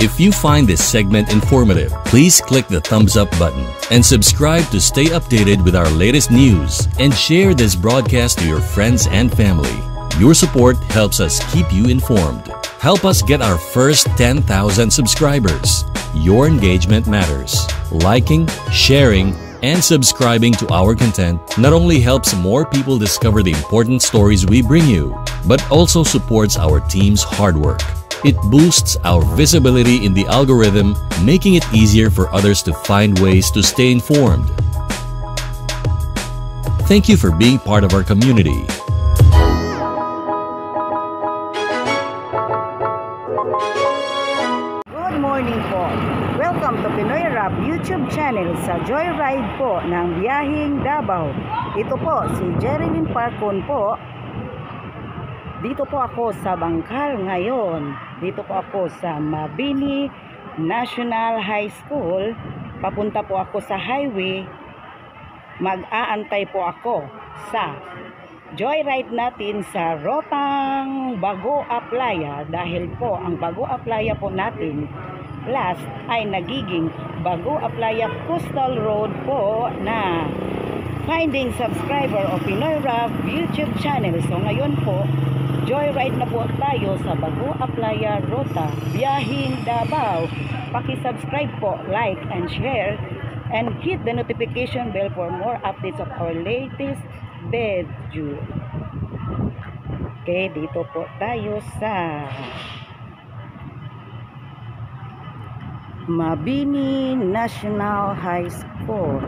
If you find this segment informative, please click the thumbs up button and subscribe to stay updated with our latest news, and share this broadcast to your friends and family. Your support helps us keep you informed. Help us get our first 10,000 subscribers. Your engagement matters. Liking, sharing, and subscribing to our content not only helps more people discover the important stories we bring you, but also supports our team's hard work. It boosts our visibility in the algorithm, making it easier for others to find ways to stay informed. Thank you for being part of our community. Good morning po. Welcome to Pinoy Rap YouTube channel sa Joyride po ng Biyahing Davao. Ito po si Jerilyn Parcon po. Dito po ako sa Bangkal ngayon. Dito po ako sa Mabini National High School. Papunta po ako sa highway. Mag-aantay po ako sa joyride natin sa Rotang Bago Aplaya. Dahil po ang Bago Aplaya po natin last ay nagiging Bago Aplaya Coastal Road po na finding subscriber o Pinoy Rap YouTube channel. So ngayon po, joyride na po tayo sa Bago Aplaya Rota, Biyahing Davao. Paki-subscribe po, like and share, and hit the notification bell for more updates of our latest video. Okay, dito po tayo sa Mabini National High School.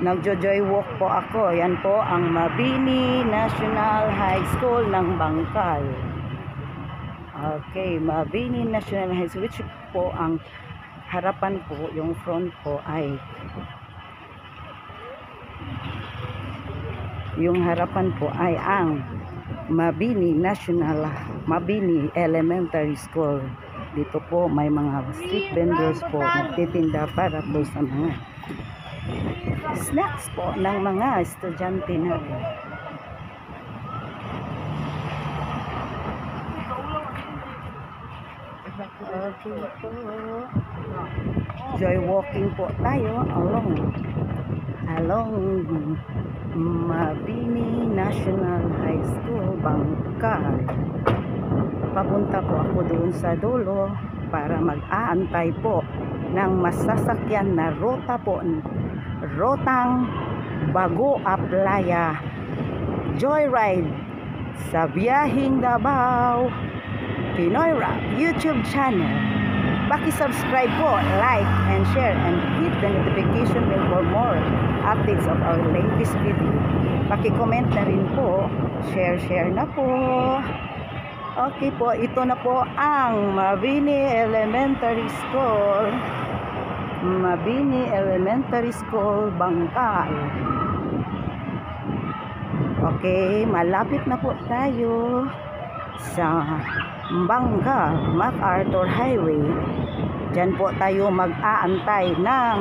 Nagjo-joy walk po ako. Yan po ang Mabini National High School ng Bangkal. Okay, Mabini National High School, which po ang harapan po, yung front po ay ang Mabini Mabini Elementary School. Dito po may mga street vendors po nagtitinda para po sa mga snacks po ng mga estudyante natin. Okay po. Joy walking po tayo along Mabini National High School, Bangkal. Papunta po ako doon sa dulo para mag-aantay po ng masasakyan na rota po, Rotang Bago Aplaya Joyride sa Biyahing Davao Pinoy Rap YouTube channel. Paki-subscribe po, like and share, and hit the notification bell for more updates of our latest video. Paki-comment na rin po, share na po. Okay po, ito na po ang Mabini Elementary School. Mabini Elementary School, Bangkal. Okay, malapit na po tayo sa Bangkal MacArthur Highway. Diyan po tayo mag-aantay ng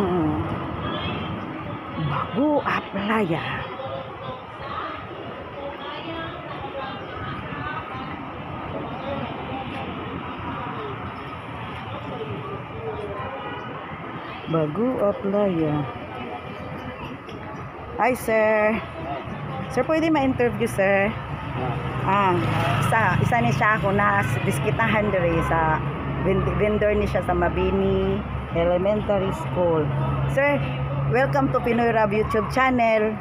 Bago Aplaya. Bago Aplaya. Hi sir. Sir, pwede ma-interview sir? Isa ni siya ako na diskitahan diri sa vendor ni siya sa Mabini Elementary School. Sir, welcome to Pinoy Rap YouTube channel.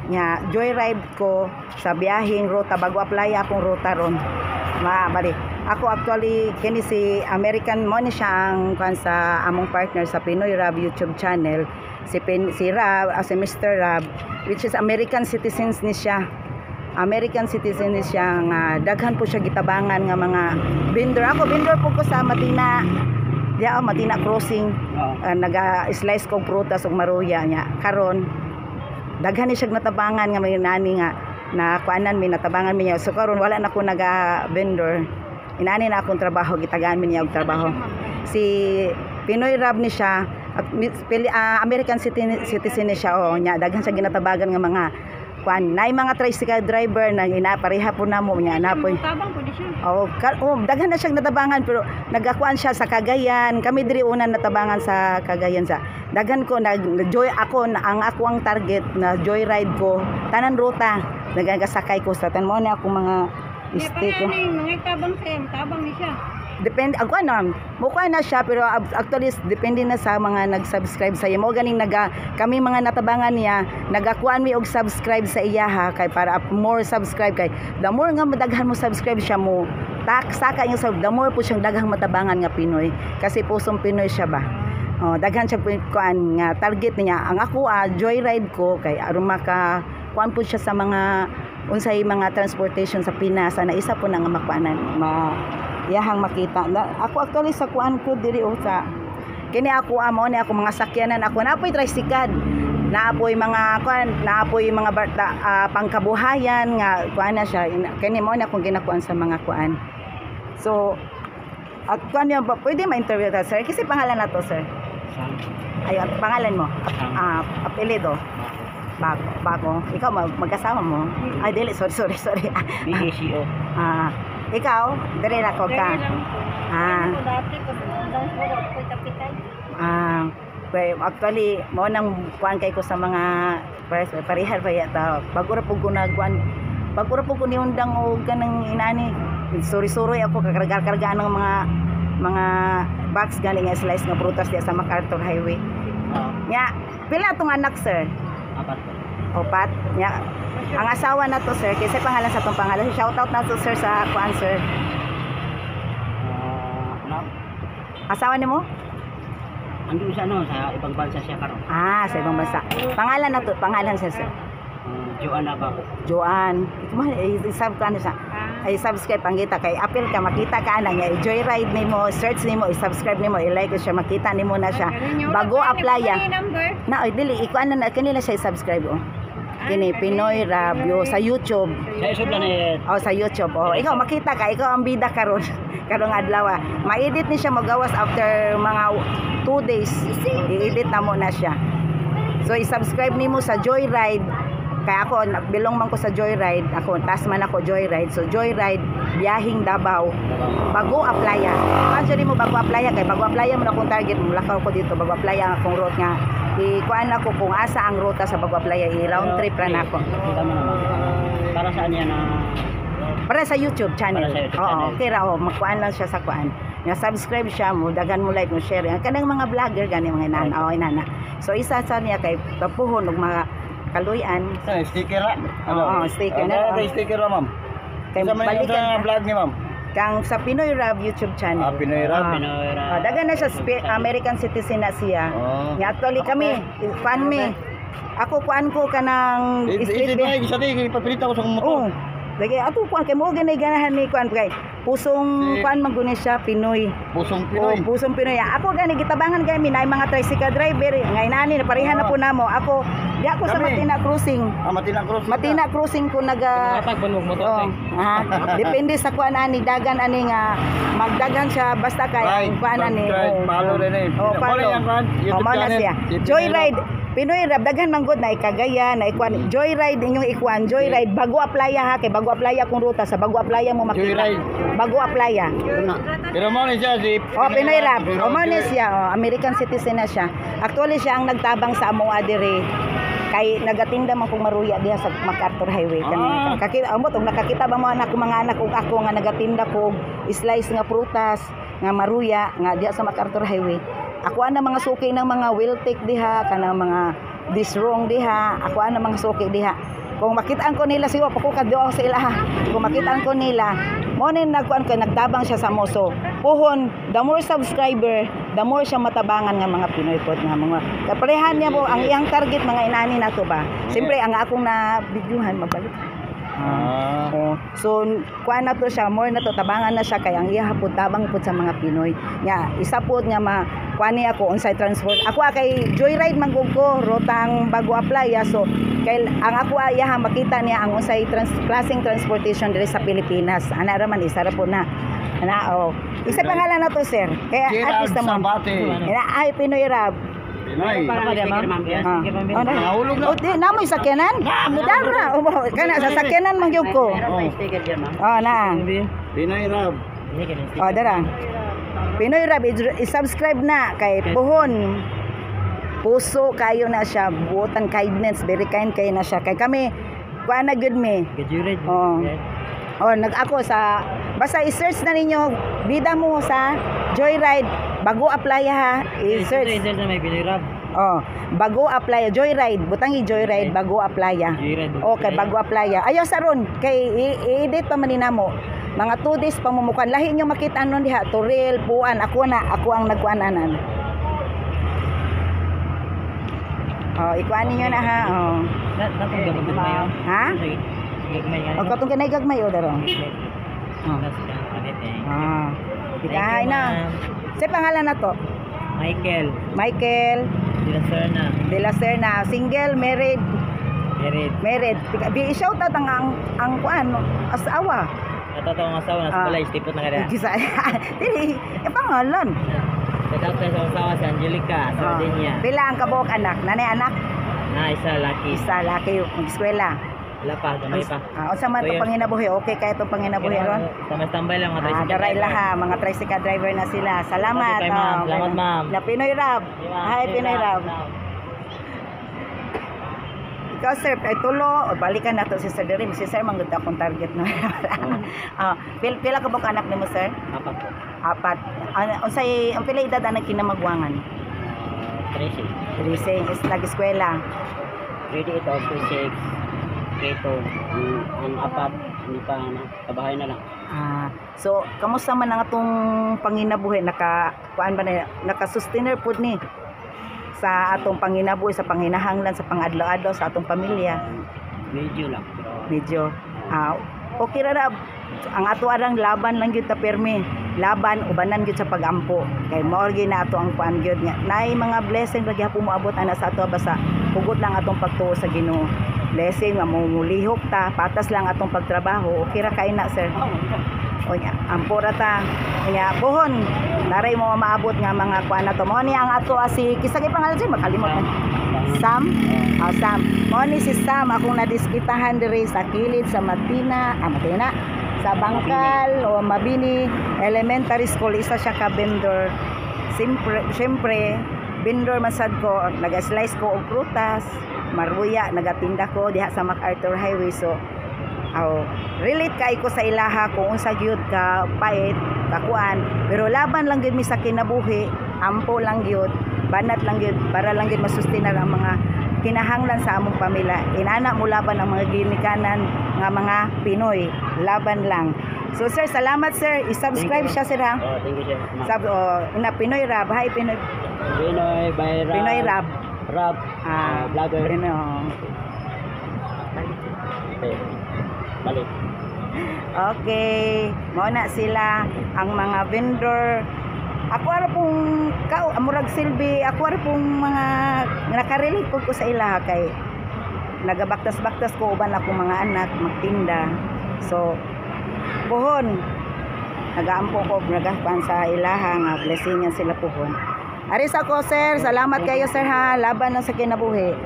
Joyride ko sa Biyahing Rota, Bago Aplaya akong rota ron. Bali. Ako actually kini si American mo ni siya ang sa among partner sa Pinoy Rap YouTube channel. Si Rab, si Mr. Rab, which is American citizens ni siya. American citizen ni siya nga daghan po siya gitabangan nga mga vendor. Ako vendor po ko sa Matina. Matina Crossing. Naga-slice kog prutas ug maruya nya. Karon daghan ni siya natabangan nga may nani nga na kuanan mi natabangan mi niya. So karon wala na ko naga-vendor. Inani na akong trabaho, gitagaan mi niya og trabaho. Si Pinoy Rab ni siya, American citizen ni siya nya daghan siya ginatabagan nga mga kuan nay mga tricycle driver na inapareha po namo nya na po. Tabang po di siya. Daghan na siyang natabangan pero nagakuan siya sa Cagayan. Kami diri una natabangan sa Cagayan sa. Daghan ko nag-joy ako ang ako ang target na joyride ko tanan ruta. Nagagasakay ko sa tan mo na ako mga stick ko. Mga tabang ni siya. Depende ako mukha na siya pero actually depende na sa mga nag-subscribe sa iya mo ganing kami mga natabangan niya nagakuan mi og subscribe sa iya ha kay para more subscribe kay the more nga madaghan mo subscribe siya mo saka yung the more po siyang daghang matabangan nga Pinoy kasi pusong Pinoy siya ba. Daghan siya kuan nga target niya ang ako joyride ko kay aron maka kuan po siya sa mga unsay mga transportation sa Pinas na isa po na nga makuanan iyahang makita ako actually sa kuan ko diri sa kini ako amo ni ako mga sakyanan ako naapoy tricycle naapoy mga kuan naapoy mga pangkabuhayan nga kuan na siya kini mo na akong ginakuan sa mga kuan so at kuan yan pwede ma-interview ta sir kasi pangalan na to sir ayun pangalan mo apelyido Bako ikaw magkasama mo ay dili sorry BACO ikaw, dali na ko ka. Actually, mo nang kuan kay ko sa mga parihal pa yata. Bagura po ko nagkuan. Bagura po ko niundang og kanang inani. Suri-suri ako kakarga ng mga box galing nga slice nga prutas diya sa MacArthur Highway. Nya, pila tong anak sir? 4. Nya, ang asawa na to sir, kasi pangalan sa tong pangalan. Shout out na to sir sa kuan sir. Asawa ni mo? Andun sa sa ibang bansa siya karon. Sa ibang bansa. Pangalan sir. Joan ba? Joan. I-subscribe ang kita kay apil ka makita ka na nga joyride nimo, search nimo, i-subscribe nimo, i-like ko siya, makita nimo na siya. Bago apply na dili ikuan na kanila siya i-subscribe kini Pinoy Rab sa YouTube. Sa YouTube lang sa YouTube. Ikaw makita ka, ikaw ang bida karon karong adlaw. Ma-edit ni siya magawas after mga 2 days. I-edit na mo na siya. So i-subscribe nimo sa Joyride. Kaya ako bilong man ko sa Joyride. Ako tas man ako Joyride. So Joyride biyahing Davao. Bago apply. Actually mo bago apply kay bago apply mo na akong target mo lakaw ko dito bago apply ang akong route nga ikuan ako kung asa ang ruta sa Bagwaplaya i-round trip ra nako. Para saan yan para sa YouTube channel. Okay ra magkuan lang siya sa kuan. Nga subscribe siya mo, dagan mo like mo share. Ang kanang mga vlogger gani mga inana. So isa sa niya kay papuhon og mga kaluyan. Sticker ra. Sticker na. Sticker ra ma'am. Kay balikan vlog ni ma'am. Kang sa Pinoy Rab YouTube channel. Pinoy Rab. Dagan na siya American citizen na siya. Nga actually kami, fan me. Ako kuan ko kanang street bike sa tingin papilita ko sa motor. Lagi ato kuan kay mo ganay ganahan ni kuan kay pusong kuan maguni siya Pinoy. Pusong Pinoy. Pusong Pinoy. Ako gani gitabangan kay minay mga tricycle driver ngay nani na pareha na po namo. Ako di ako sa Matina Crossing. Matina Crossing ko naga motor. Depende sa kuan ani dagan ani nga magdagan siya basta kay kuan ani. Follow rin follow. YouTube channel. Joyride Pinoy Rab daghan man gud na ikagaya na ikuan Joyride inyong ikuan Joyride bago apply ha kay bago apply akong ruta sa bago apply mo makita bago apply pero mo ni siya si Pinoy Rab mo ni siya American citizen na siya actually siya ang nagtabang sa among adire kay nagatinda man kong maruya diha sa MacArthur Highway kanina kakita amo tong nakakita ba mo anak ko mga anak ug ako nga nagatinda ko slice nga prutas nga maruya nga diha sa MacArthur Highway. Ako ana mga suki ng mga Wiltec diha kanang mga Disrong diha ako ana mga suki diha kung makitaan ko nila siwa pa ko kadto sa ila kung makitaan ko nila mo ni nagkuan kay nagtabang siya sa moso puhon the more subscriber the more siya matabangan nga mga Pinoy pod nga mga kaparehan niya po ang iyang target mga inani nato ba siyempre ang akong na videohan mabalik. So kuan na to siya more na to tabangan na siya kay ang iya pud tabang pud sa mga Pinoy nya isa pud nga kuan ni ako unsay transport ako kay joyride man gud ko rotang bago apply so kay ang ako iya makita niya ang unsay klaseng transportation diri sa Pilipinas ana ra man isa ra pud na ana isa pangalan na to sir kaya artist mo ay Pinoy Rab Pinoy. Para sticker ma'am. Yes, Ah. sticker ma'am. Oh, Nahulog na. oh, di namoy sakyanan? Dara, kana sa sakyanan man gyud ko. Meron pa yung sticker dyan ma'am. Oh, na. Pinoy Rab. Sticker, sticker. Oh, dara. Pinoy Rab, i-subscribe na kay Puhon. Puso kayo na siya, buotan kindness, very kind kayo na siya. Kay kami, kuan na good me. Gajurid. Oo. Oh, ako sa basta i-search na ninyo bida mo sa Joyride bago apply ha. I-search. I-search na may Pinoy Rab. Oh, bago apply Joyride, butangi Joyride bago apply. Joyride. Okay, bago apply. Ayaw sa ron kay i-edit pa man namo. Mga 2 days pamumukan. Lahi nyo makita anon diha, Turil, Puan, ako ang nagkuananan. Oh, ikuan ninyo na ha. Oh. Natong gamag na mayo. Ha? Gagmay nga. O katong kinay gagmay o daro. Oh. Ah. Ikahay na. Sa pangalan na to? Michael. Michael Dilaserna. De La Serna, single, married, Merit. i-shout out ang kuan asawa. Natatawang asawa na sa balay. Stipot na kada. Kisa. Dili, pangalan. Shout out sa asawa si Angelica. Sa Sardinia. Pila ang kabuok anak? Nanay anak? Isa laki. Isa laki mag-eskwela. Wala pa. Gamay pa. Unsa man to panginabuhi? Okay kay itong panginabuhi ron? Tambay lang mga tricycle Daray driver. laha, mga tricycle driver na sila. Salamat. Okay, ma'am. Salamat, ma'am. Na Pinoy Rab. Hi, Pinoy Rab. Ikaw, sir, ay tulo. O, balikan na to si Sir Derim. Si Sir, manggod akong target na. Pila ka bang anak ni mo, sir? Apat po. 4. Ang pila edad ang kinamagwangan? 13. Is nag-eskwela. Ready ito. 26. Keto. Ang apat. Hindi pa. Kabahay na lang. So, kamusta man ang atong panginabuhi? Kuan ba na? Naka-sustainer po ni sa atong panginabuhi, sa panginahanglan, sa pangadlaw-adlaw, sa atong pamilya. Medyo lang. Pero Medyo. Okay ra ang ato arang laban lang gyud ta permi. Laban ubanan gyud sa pagampo. Kay mao gyud na ato ang kuan gyud nga. Nay mga blessing ra gyapon moabot ana sa ato basta hugot lang atong pagtuo sa Ginoo. Blessing nga mulihok ta, patas lang atong pagtrabaho. Okay ra kay na, sir. Onya, ampo ra ta. Onya, buhon. Naray mo maabot nga mga kuan na to. Mao ni ang ato si kisagay pangalan sir makalimot na. Sam? Sam. Mao ni si Sam akong nadiskitahan diri sa kilid sa Matina, sa Bangkal o Mabini Elementary School. Isa siya ka vendor. Siyempre, vendor man sad ko, naga-slice ko og prutas, maruya, nagatinda ko diha sa MacArthur Highway. So, relate kay ko sa ilaha kung unsa gyud ka pait, kakuan, pero laban lang gyud mi sa kinabuhi, ampo lang gyud, banat lang gyud para lang gyud masustinar ang mga kinahanglan sa among pamilya. Inana mo laban ang mga ginikanan nga mga Pinoy, laban lang. So sir, salamat sir. I-subscribe siya sir ha. thank you, sir. Na Pinoy Rab. Hi Pinoy. Pinoy by Rab. Pinoy Rab. Rab. Vlogger. Okay. Balik. Okay. Mao na sila ang mga vendor. Ako ara pong amurag silbi, ako ara pong mga nakarelate ko sa ilaha kay nagabaktas-baktas ko uban ako mga anak magtinda. So puhon nagaampo ko nagapan sa ilaha nga blessingan sila puhon. Aris ako sir, salamat kayo sir ha, laban na sa kinabuhi.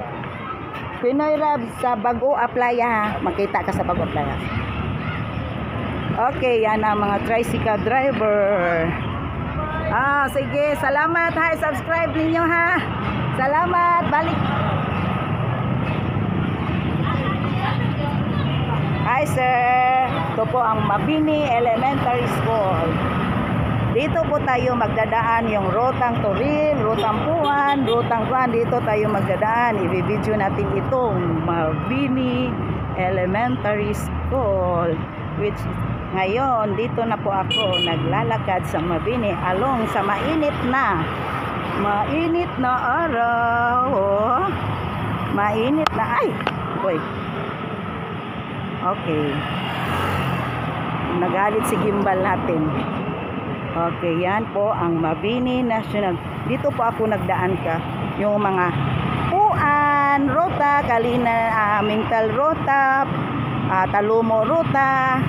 Pinoy Rab sa Bago Apply ha, makita ka sa Bago Apply. Okay, yan ang mga tricycle driver. Sige, salamat ha, subscribe ninyo ha. Salamat, balik. Hi sir, ito po ang Mabini Elementary School. Dito po tayo magdadaan yung Rotang Turil, Rotang Puan, Rotang Kuan. Dito tayo magdadaan. I-video natin itong Mabini Elementary School. Which ngayon, dito na po ako naglalakad sa Mabini along sa mainit na araw. Mainit na, ay, boy. Okay. Nagalit si gimbal natin. Okay, yan po ang Mabini National. Dito po ako nagdaan ka. Yung mga Puan, Rota, Kalina, Mingtal Rota, Talumo Rota.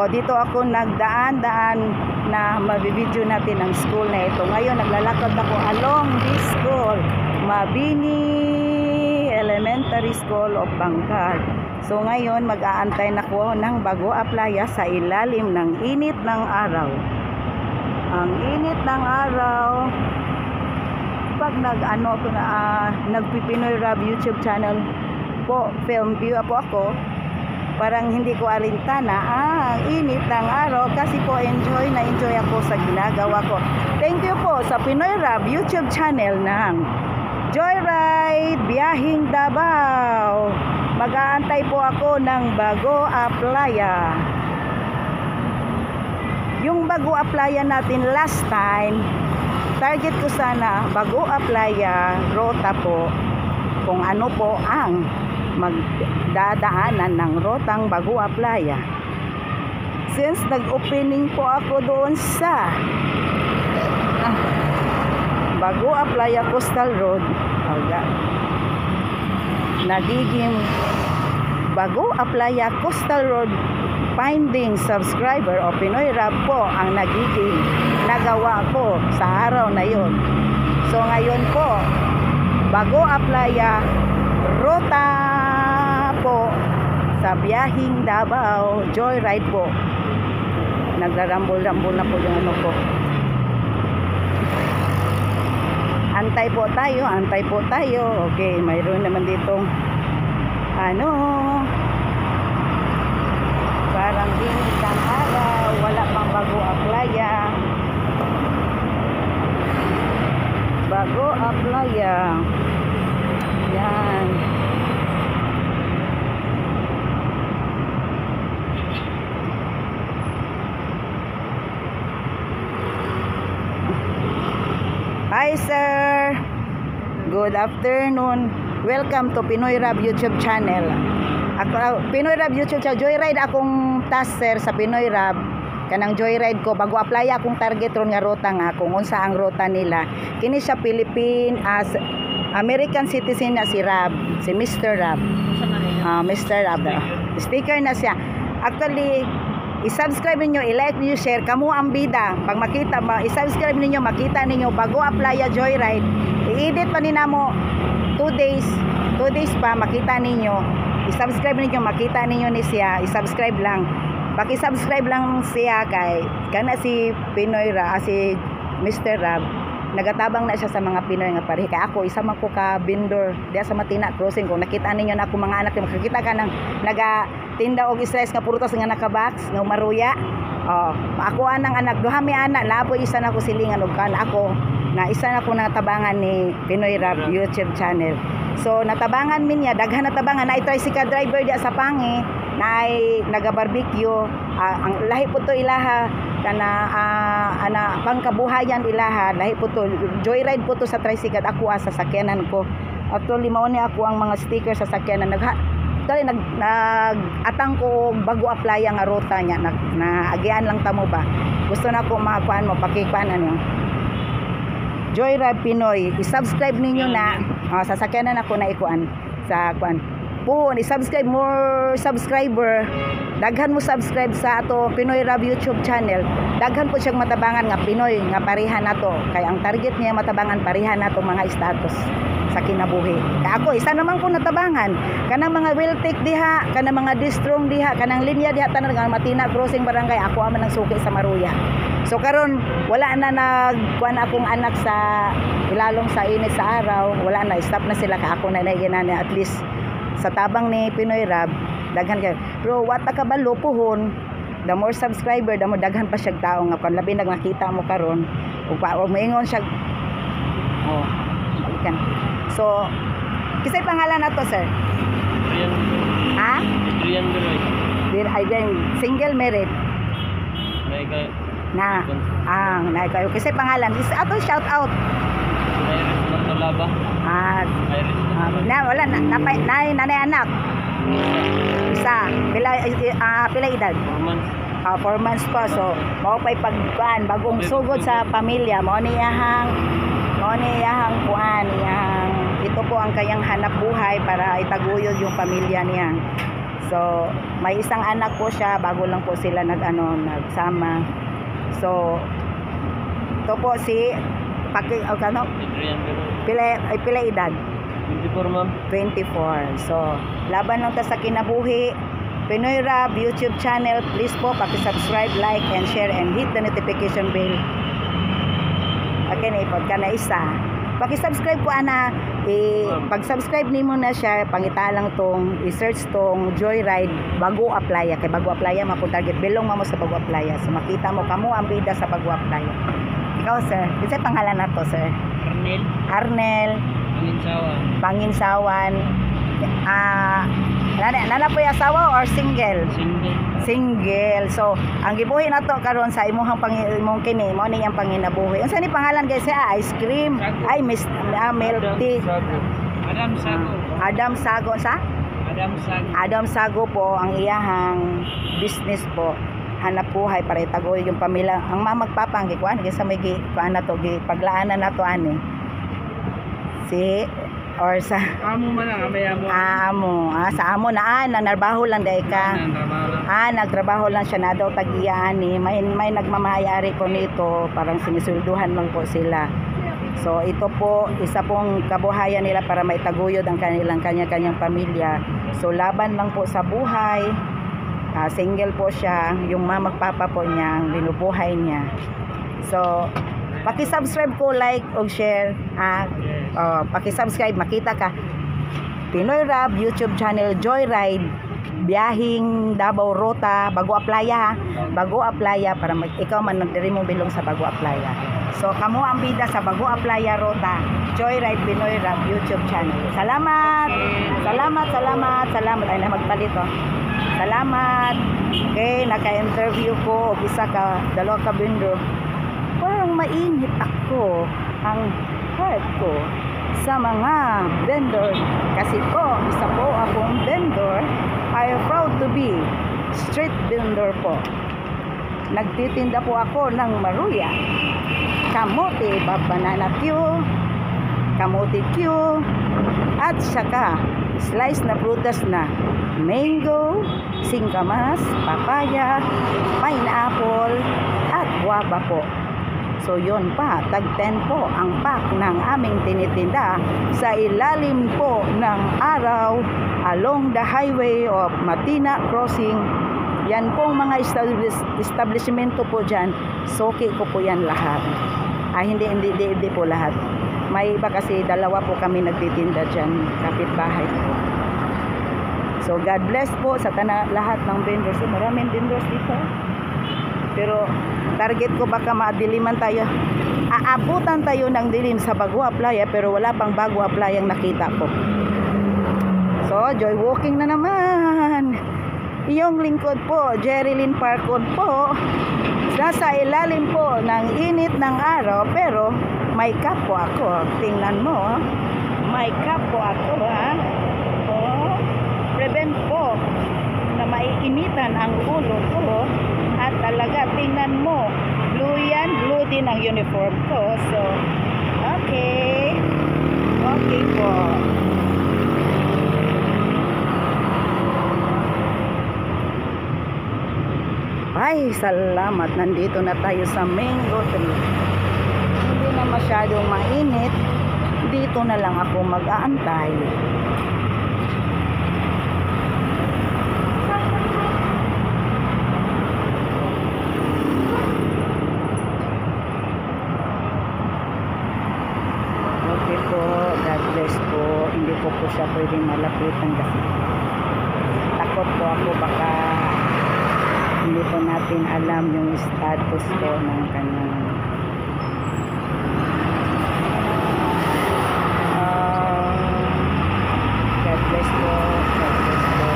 Dito ako nagdaan na mabibideo natin ang school na ito. Ngayon naglalakad ako along this school, Mabini Elementary School of Bangkal. So ngayon mag-aantay na ko ng Bagua Playa sa ilalim ng init ng araw. Ang init ng araw. Pag nagpipinoy Rab YouTube channel po, film view po ako, parang hindi ko alintana ang init ng araw kasi po enjoy ako sa ginagawa ko. Thank you po sa Pinoy Rab YouTube channel ng Joyride Biyahing Davao. Mag-aantay po ako ng Bagua Playa. Yung Bagua Playa natin last time, target ko sana Bagua Playa Rota po, kung ano po ang magdadaanan ng rotang Bagua Playa. Since nag-opening po ako doon sa Bagua Playa Coastal Road, nagiging Bagua Playa Coastal Road finding subscriber o Pinoy Rab po ang nagiging nagawa ko sa araw na yon. So ngayon po, Bagua Playa Rota po sa Biyahing Davao, Joyride po. Nagrarambol-rambol na po yung ano ko. Antay po tayo. Okay, mayroon naman ditong parang init ang araw, wala pang Bagua Playa. Bagua Playa. Yan. Hi sir. Good afternoon. Welcome to Pinoy Rab YouTube channel. Pinoy Rab YouTube channel. Joyride akong task sir sa Pinoy Rab. Kanang joyride ko Bagua Playa akong target ron nga rota nga kung unsa ang rota nila. Kini sa Philippine as American citizen na si Rab, si Mr. Rab. Mr. Rab. Sticker na siya. Actually, i-subscribe niyo, i-like niyo, share kamo ang bida. Pag makita, i-subscribe niyo, makita niyo Bagua Playa Joyride. I-edit pa ninamo 2 days pa makita niyo. I-subscribe niyo, makita niyo ni siya. I-subscribe lang. Paki-subscribe lang siya kay kana si Pinoy Rab, si Mr. Rab. Nagatabang na siya sa mga Pinoy nga pareha. Kaya ako, isa man ko ka vendor diya sa Matina Crossing. Kung nakita ninyo na ako mga anak, makikita ka ng nagatinda og stress nga purutas nga nakabox, nga umaruya. Ako anang anak, duhami anak, lapo isa na ko silingan og kan ako na isa na ko natabangan ni Pinoy Rab YouTube channel. So natabangan min niya, daghan natabangan na tricycle driver diya sa Pangi, na naga-barbecue. Ang lahi po to ilaha kana pangkabuhayan ilaha, lahi po to joyride po to sa tricycle. Ako sa sakyanan ko. Actually mao ni ako ang mga sticker sa sakyanan. Nag-atang ko Bagua Playa nga ruta niya na agian lang tamo ba. Gusto na ko makakuan mo pakikuan ano. Joyride Pinoy, i-subscribe ninyo na sa sakyanan ako na ikuan sa kuan. Po, i-subscribe more subscriber. Daghan mo subscribe sa ato Pinoy Rab YouTube channel. Daghan po siyang matabangan nga Pinoy nga pareha nato. Kay ang target niya matabangan pareha nato mga status sa kinabuhi. Kaya ako isa naman ko natabangan. Kanang mga Wiltek diha, kanang mga Distrong diha, kanang linya diha tanan nga Matina Crossing Barangay, ako aman ang suki sa Maruya. So karon wala na nagkuan akong anak sa ilalong sa init sa araw, wala na, stop na sila ka ako na naginani at least sa tabang ni Pinoy Rab daghan kay. Pero wata ka ba lupuhon, the more subscriber, the more daghan pa siya tao nga kun labi nagmakita mo karon ug maingon siya. Balikan. So kisay pangalan nato sir? Adrian. Ha? Adrian Duroy. Adrian, single married? Mega. Na kayo kisay pangalan? Ato shout out. Iris Matulaba. Wala nanay anak. Isa, pila edad? 4 months. 4 months pa. So mao pay pagkuan bagong sugod sa pamilya, mao ni yahang kuan yang ito po ang kayang hanap buhay para itaguyod yung pamilya niya. So may isang anak po siya, bago lang po sila nagsama. So, ito po si pila edad? 24 ma'am. 24. So, laban lang ta sa kinabuhi. Pinoy Rap YouTube channel, please po paki-subscribe, like, and share, and hit the notification bell. Okay na ipod ka na isa. Paki-subscribe po ana. Pag-subscribe nimo na siya, pangita lang tong i-search tong Joyride Bago Aplaya. Kay Bago Aplaya mapun target belong mo sa Bago Aplaya. So makita mo kamo ang bida sa Bago Aplaya. Ikaw sir, kasi pangalan na to sir? Arnel. Panginsawan. Nana po yung asawa or single? Single. So, ang gibuhi na to karon sa imuhang imong kini, mo ni ang panginabuhi. Unsa ni pangalan guys? Ice cream. Ay milk tea. Adam Sago sa? Adam Sago po ang iyahang business po. Hanap buhay para itagoy yung pamilya. Ang mamagpapang gikuan sa may kuan na to paglaanan na to ani. Si or sa Amo man ang amo. Sa amo na nagtrabaho lang dai ka. Nagtrabaho lang siya na daw tag-iya ni. May nagmamayari po nito, parang sinisulduhan lang po sila. So ito po isa pong kabuhayan nila para maitaguyod ang kanya-kanyang pamilya. So laban lang po sa buhay. Single po siya, yung magpapa po niya, ang binubuhay niya. So paki-subscribe ko, like o share. Paki-subscribe, makita ka. Pinoy Rap YouTube channel, Joyride Biyahing Davao Rota Bago Aplaya. Bago Aplaya para ikaw man nagdiri mo bilong sa Bago Aplaya. So kamo ang bida sa Bago Aplaya Rota, Joyride Pinoy Rap YouTube channel. Salamat. Ay na magpalit oh. Salamat. Okay, naka-interview ko og isa ka dalawa ka vendor. Parang mainit ako ang heart ko sa mga vendor kasi po isa po akong vendor. I am proud to be street vendor po. Nagtitinda po ako ng maruya, kamote, banana Q, kamote Q, at saka slice na prutas na mango, singkamas, papaya, pineapple, at guava po. So yun pa, tag 10 po ang pack ng aming tinitinda sa ilalim po ng araw along the highway of Matina Crossing. Yan pong mga establishmento po dyan, soki ko po yan lahat. Hindi po lahat. May iba kasi dalawa po kami nagtitinda dyan, kapitbahay po. So God bless po sa lahat ng vendors. So, maraming vendors dito. Pero target ko baka maadiliman tayo. Aabutan tayo ng dilim sa Bago Aplaya pero wala pang Bago Aplaya ang nakita ko. So joy walking na naman. Yung lingkod po, Jerilyn Parkon po. Nasa ilalim po ng init ng araw pero may kapo ako. Tingnan mo. May kapo ako ha. Oh, prevent po na maiinitan ang ulo ko. At talaga, tingnan mo, blue yan, blue din ang uniform ko. So, okay. Okay po. Ay, salamat. Nandito na tayo sa mango tree. Hindi na masyadong mainit. Dito na lang ako mag-aantay. Hindi ko po siya pwedeng malapitan kasi takot po ako baka hindi po natin alam yung status po ng kanyang God bless po. God bless po.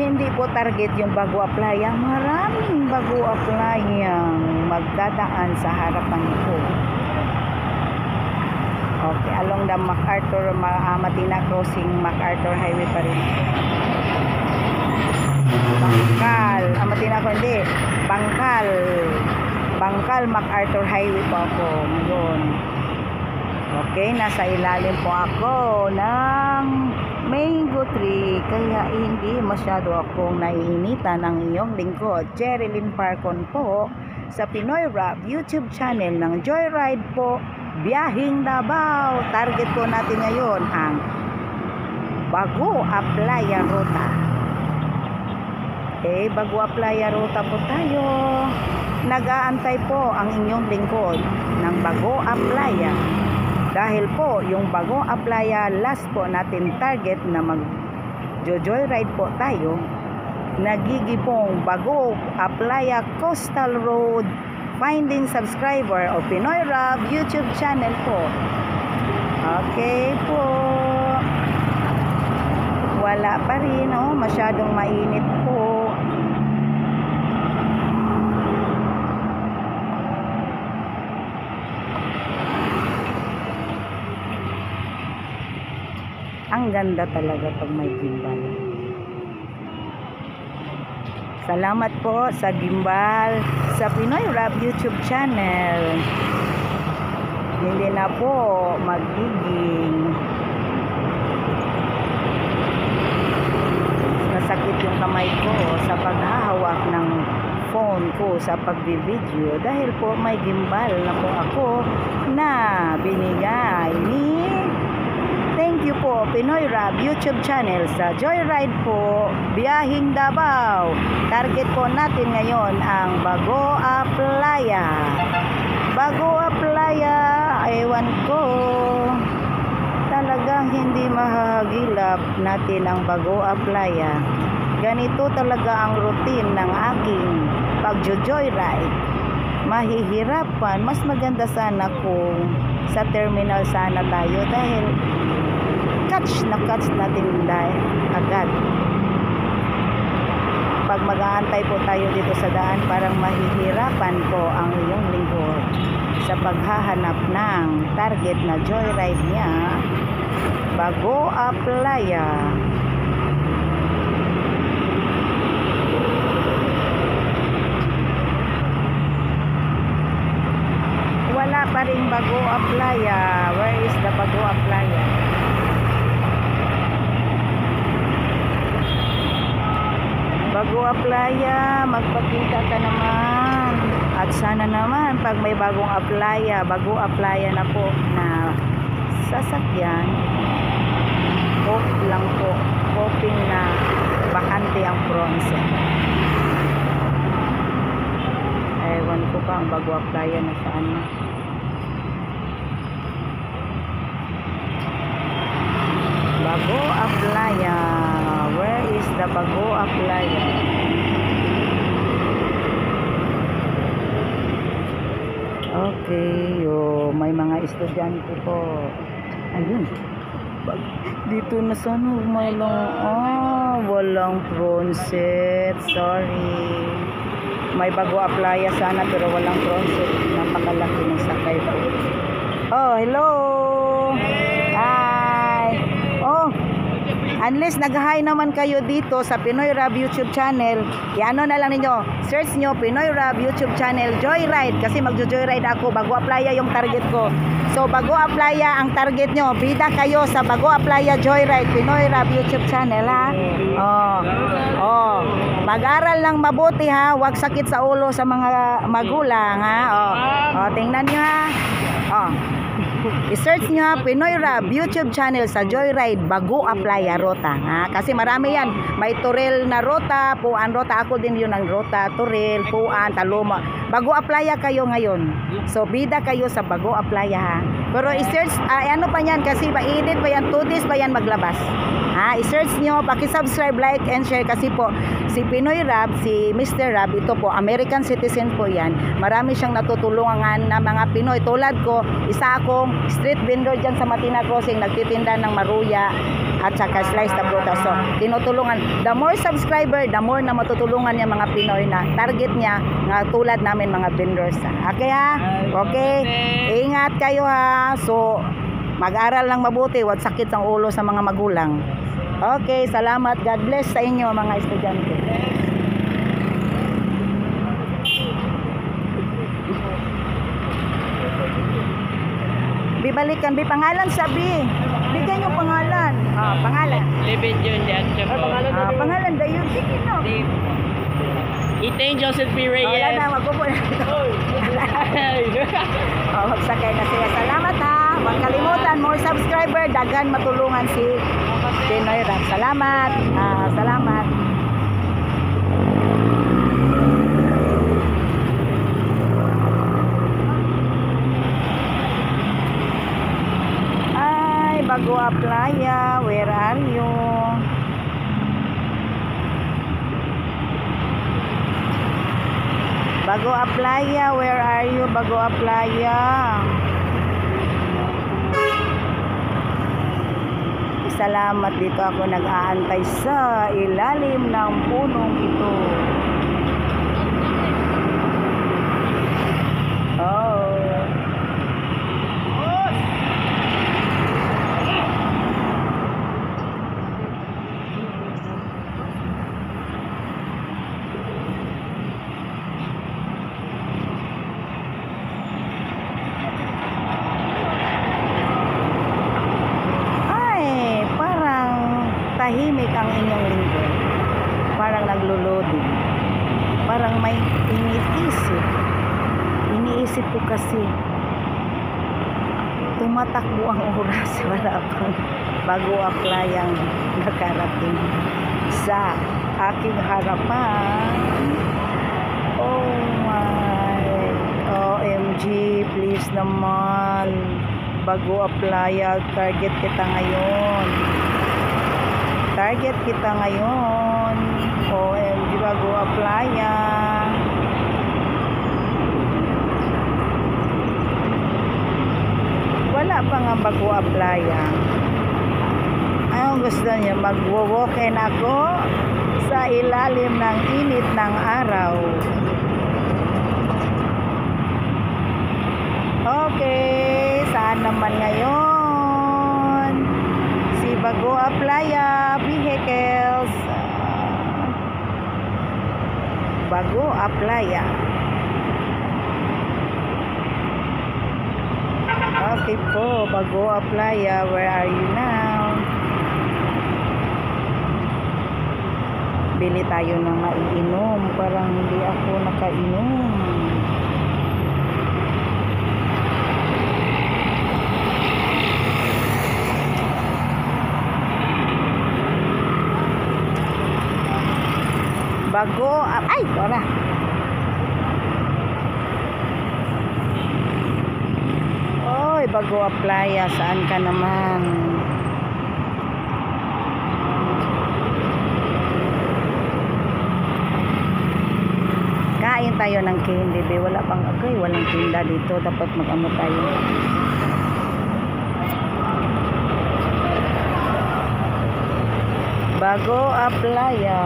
Hindi po target yung Bago Aplaya, maraming Bago Aplayang magdadaan sa harapan ko. Okay, along the MacArthur, Matina Crossing, MacArthur Highway pa rin. Bangkal, Matina ko hindi. Bangkal, MacArthur Highway po ako ngayon. Okay, nasa ilalim po ako ng mango tree, kaya hindi masyado akong naiinitan ng iyong lingkod, Jerilyn Parcon po, sa Pinoy Rap YouTube channel ng Joyride po, Biyahing Davao. Target po natin ngayon ang Bagua Playa Ruta. Okay, Bagua Playa Ruta po tayo. Nag-aantay po ang inyong lingkod ng Bagua Playa. Dahil po, yung Bagua Playa, last po natin target na mag-joyride po tayo. Nagigipong Bagua Playa Coastal Road, finding subscriber o Pinoy Rap YouTube channel po. Okay po. Wala pa rin, oh, masyadong mainit po. Ang ganda talaga pag may gimbal. Salamat po sa gimbal sa Pinoy Rap YouTube channel. Hindi na po magiging nasakit yung kamay ko sa paghahawak ng phone ko sa pagbibideo dahil po may gimbal na po ako na binigay ni thank you po Pinoy Rap YouTube channel sa Joyride po, Biyahing Davao. Target po natin ngayon ang Bagua Playa. Bagua Playa, ewan ko. Talagang hindi mahahagilap natin ang Bagua Playa. Ganito talaga ang routine ng aking pag-joyride. Mahihirapan, mas maganda sana kung sa terminal sana tayo dahil catch natin dahil agad. Pag mag-aantay po tayo dito sa daan, parang mahihirapan po ang iyong lingkod sa paghahanap ng target na joyride niya, Bagua Playa. Wala pa rin Bagua Playa. Where is the Bagua Playa? Bagua Playa, magpakita ka naman. At sana naman pag may bagong Bagua Playa na po na sasakyan, hope lang po, hoping na bakante ang bronze. Ewan ko pa ang Bagua Playa na saan na. Bagua Playa. Where is the Bagua Playa? Okay, may mga estudyante po. Ayun. Dito na sana walang bronze. Sorry. May Bagua Playa sana pero walang bronze. Napakalaki ng sakay po. Oh, hello. Hi. Oh, unless nag-hi naman kayo dito sa Pinoy Rap YouTube channel, i-ano na lang ninyo, search nyo Pinoy Rap YouTube channel Joyride kasi magjo-joyride ako. Bagua Playa yung target ko. So Bagua Playa ang target nyo, bida kayo sa Bagua Playa Joyride Pinoy Rap YouTube channel, ha. Mag-aral lang mabuti, ha, wag sakit sa ulo sa mga magulang, ha. Tingnan nyo, ha. I-search nyo Pinoy Rap YouTube channel sa Joyride Bagua Playa Ruta, ha? Kasi marami yan, may Turil na ruta, Puan ruta, ako din yun ang ruta, Turil, Puan, Taluma. Bagua Playa kayo ngayon, so bida kayo sa Bagua Playa, ha. Pero i-search, ano pa yan, kasi pa-edit pa yan, 2 days pa yan maglabas, ha. I-search nyo, paki-subscribe, like and share kasi po si Pinoy Rap, si Mr. Rap, ito po American citizen po yan. Marami siyang natutulungan na mga Pinoy tulad ko. Isa akong street vendor dyan sa Matina Crossing, nagtitinda ng maruya at saka slice na prutas. So tinutulungan, the more subscriber, the more na matutulungan niya mga Pinoy na target niya nga tulad namin mga vendors, ha. Okay, ha? Okay, ingat kayo, ha. So Mag-aral lang mabuti, wag sakit ang ulo sa mga magulang. Okay, salamat. God bless sa inyo mga estudyante. Bibalikan, pangalan sabi. Bigyan yung pangalan. Pangalan. Libin Jun Diatcha po. Pangalan dayon. Sige no. Itain Joseph P. Wala Reyes. na, magpupo na. Magsakay na siya. Salamat ha. Huwag kalimutan, more subscriber. Dagan matulungan si Pinoy Rap. Salamat. Salamat. Ay, Bagua Playa. Where are you? Bagua Playa, where are you? Bagua Playa. Salamat, dito ako nag-aantay sa ilalim ng punong ito. Tahimik ang inyong lingkod. Parang nagluloding. Parang may iniisip. Iniisip ko kasi tumatakbo ang oras wala pang Bagua Playang nakarating sa aking harapan. Oh my OMG, please naman Bagua Playa, target kita ngayon. Target kita ngayon. OMG, Bagua Playa. Wala pa nga Bagua Playa. Anong gusto niya? Magwo-walk-in ako sa ilalim ng init ng araw. Okay, saan naman ngayon? Si Bagua Playa vehicles. Bagua Playa. Okay po, Bagua Playa, where are you now? Bili tayo ng maiinom, parang hindi ako nakainom. Ay, wala. Oy, Bagua Playa, saan ka naman? Kain tayo ng candy, be. Wala pang agay, walang tinda dito. Dapat mag-amo tayo. Bagua Playa.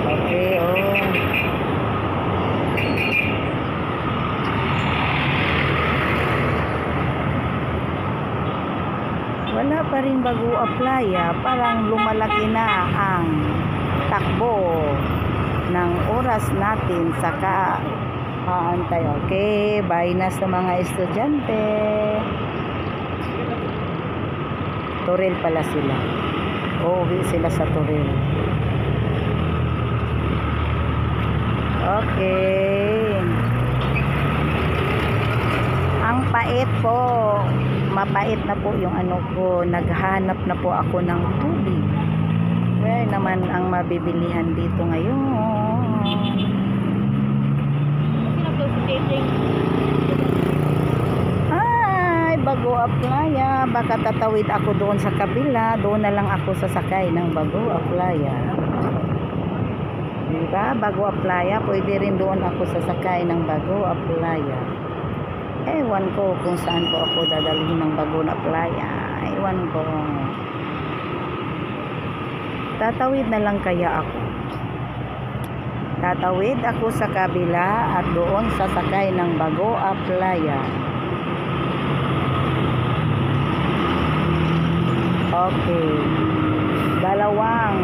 Okay, wala pa rin Bagua Playa. Parang lumalaki na ang takbo ng oras natin sa kaantay. Okay, bye na sa mga estudyante. Toril pala sila. Uuwi sila sa Toril. Okay. Ang pait po. Mapait na po yung ano ko. Naghanap na po ako ng tubig. Where naman ang mabibilihan dito ngayon? Ay, Bagua Playa. Baka tatawid ako doon sa kabila. Doon na lang ako sasakay ng Bagua Playa. Diba? Bagua Playa. Pwede rin doon ako sasakay ng Bagua Playa. Ewan ko kung saan ko ako dadalhin ng Bagua Playa. Ewan ko. Tatawid na lang kaya ako. Tatawid ako sa kabila at doon sasakay ng Bagua Playa. Okay. Dalawang.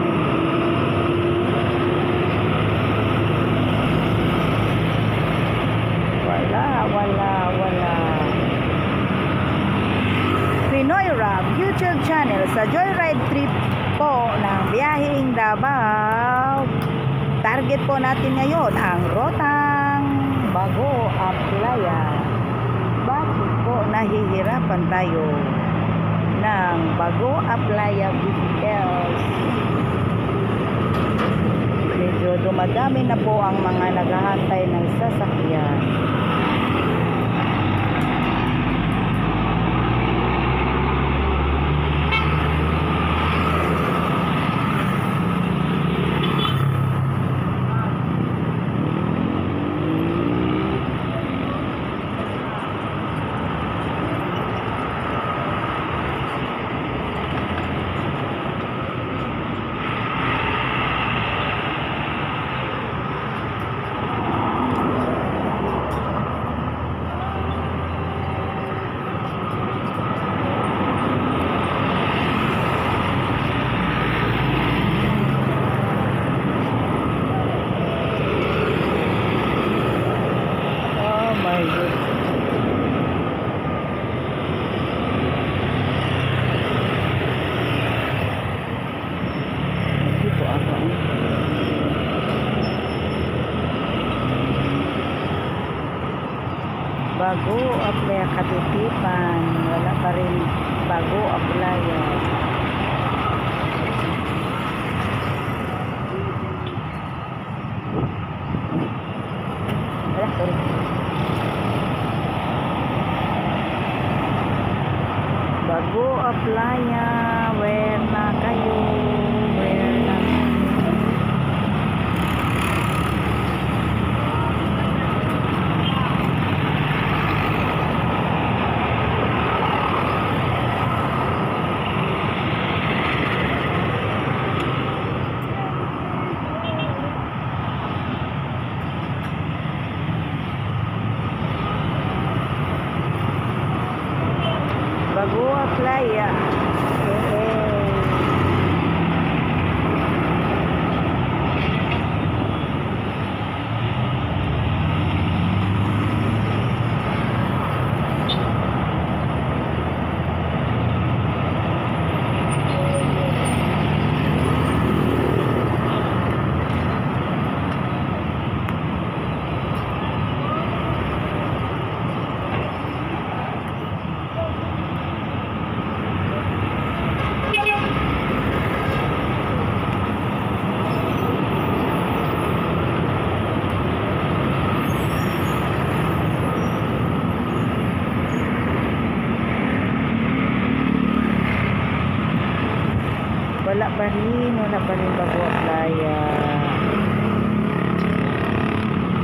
Wala. Pinoy Rap YouTube channel sa Joyride trip po ng biyaheng Davao. Target po natin ngayon ang Rotang Bago Aplaya. Bakit po nahihirapan tayo ng Bago Aplaya vehicles? Medyo dumadami na po ang mga naghahantay ng sasakyan. Bago Aplaya Katitipan, wala pa rin Bago Aplaya. Bago Aplaya, where na kayo? Where na? Bago Aplaya. Wala pa rin Bago Aplaya.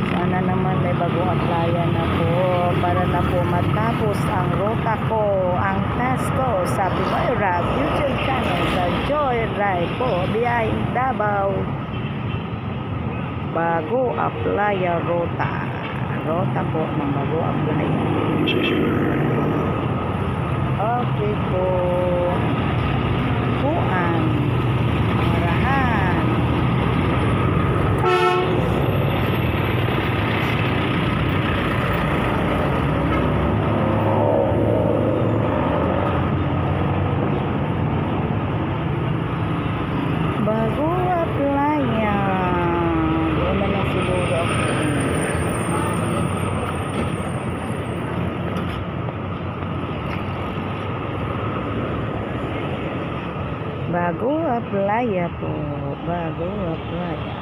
Sana naman may Bago Aplaya na po para na po matapos ang rota ko, ang task ko sa Pinoy Rap YouTube channel sa Joyride po, biyaheng Davao. Bago Aplaya rota po ng Bago Aplaya. Okay po. Puan, Marahan. Bago Aplaya. Doon na lang siguro ako. Bago Aplaya po. Bago Aplaya.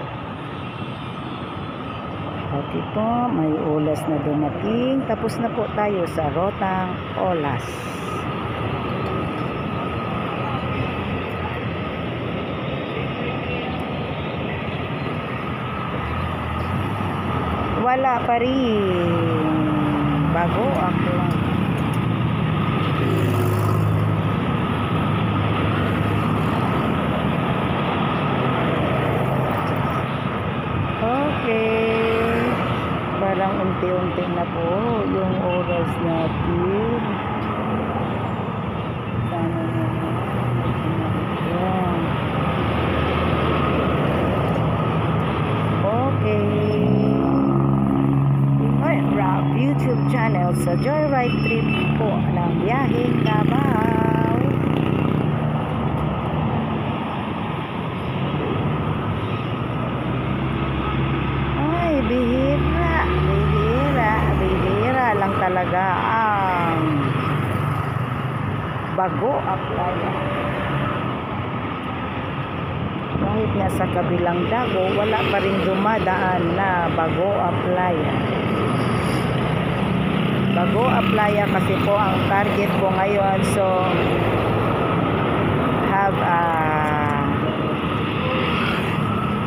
Okay po, may ulas na dumating. Tapos na po tayo sa Rotang Olas. Wala pa rin Bago Aplaya. Parang unti-unti na po yung oras natin. Sana naman Bagoa Playa. Kahit nga sa kabilang dago, wala pa rin dumadaan na Bagoa Playa. Bagoa Playa kasi po ang target ko ngayon. So, have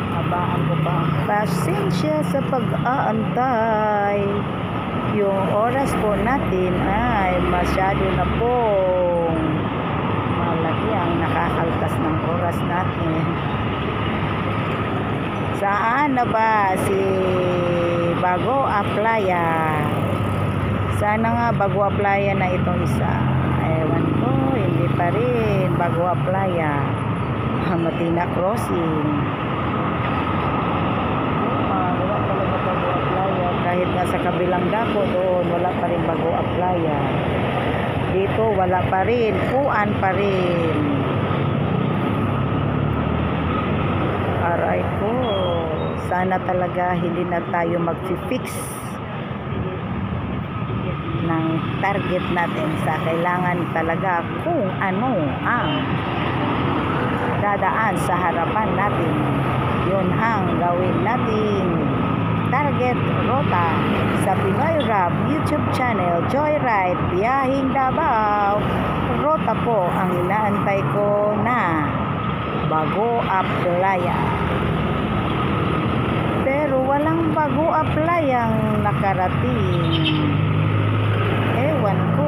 habaan ko pa ang pasensya sa pag-aantay. Yung oras po natin ay masyado na pong malaki ang nakakaltas ng oras natin. Saan na ba si Bagoa Playa? Sana nga Bagoa Playa na itong isa. Ewan ko, hindi pa rin Bagoa Playa. Matina Crossing. Wala talaga Bagoa Playa. Kahit nga sa kabilang dako doon, wala pa rin Bagoa Playa. Dito wala pa rin, Puan pa rin. Aray ko, sana talaga hindi na tayo mag-fix ng target natin sa kailangan talaga kung ano ang dadaan sa harapan natin. Yun ang gawin natin target rota sa Pinoy Rap YouTube channel, Joyride Biyahing Davao. Rota po ang inaantay ko na Bagoa Playa. Pero walang Bagoa Playang nakarating. Ewan ko.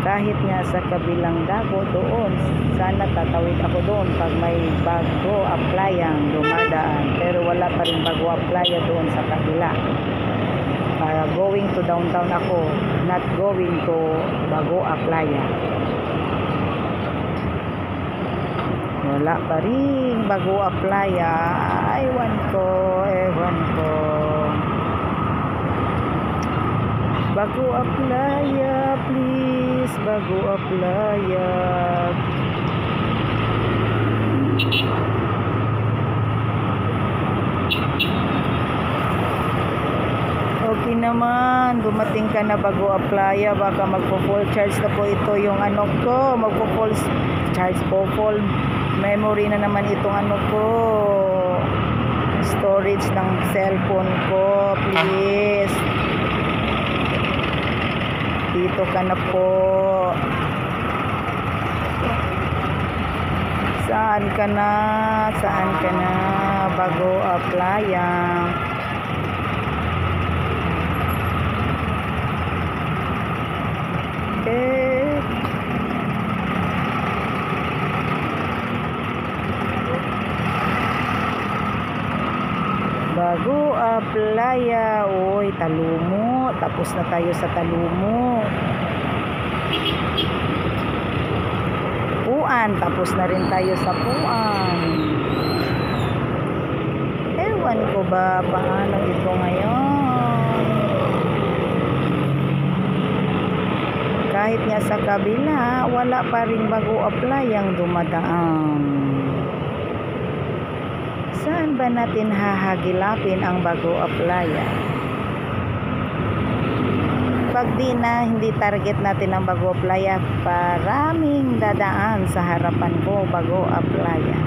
Kahit nga sa kabilang dago doon, sana tatawid ako doon pag may Bagoa Playang dumadaan. Pero wala pa rin Bagoa Playa doon sa kabila. Going to downtown ako, not going to Bagoa Playa. Wala pa rin Bagoa Playa. Ewan ko. Bagoa Playa, please. Bagoa Playa. Okay naman, dumating ka na Bagoa Playa. Baka magpo-full charge na po ito yung ano ko. Magpo-full charge po, full memory na naman itong ano ko, storage ng cellphone ko. Please, dito ka na po. Saan ka na Bagoa Playa? Bagoa Playa. Uy, Talumo. Tapos na tayo sa Talumo. Puan. Tapos na rin tayo sa Puan. Ewan ko ba paano ito ngayon. Kahit nga sa kabila, wala pa rin Bagoa Playang dumadaan. Saan ba natin hahagilapin ang Bagoa Playa? Pag hindi target natin ang Bagoa Playa, maraming dadaan sa harapan ko Bagoa Playa.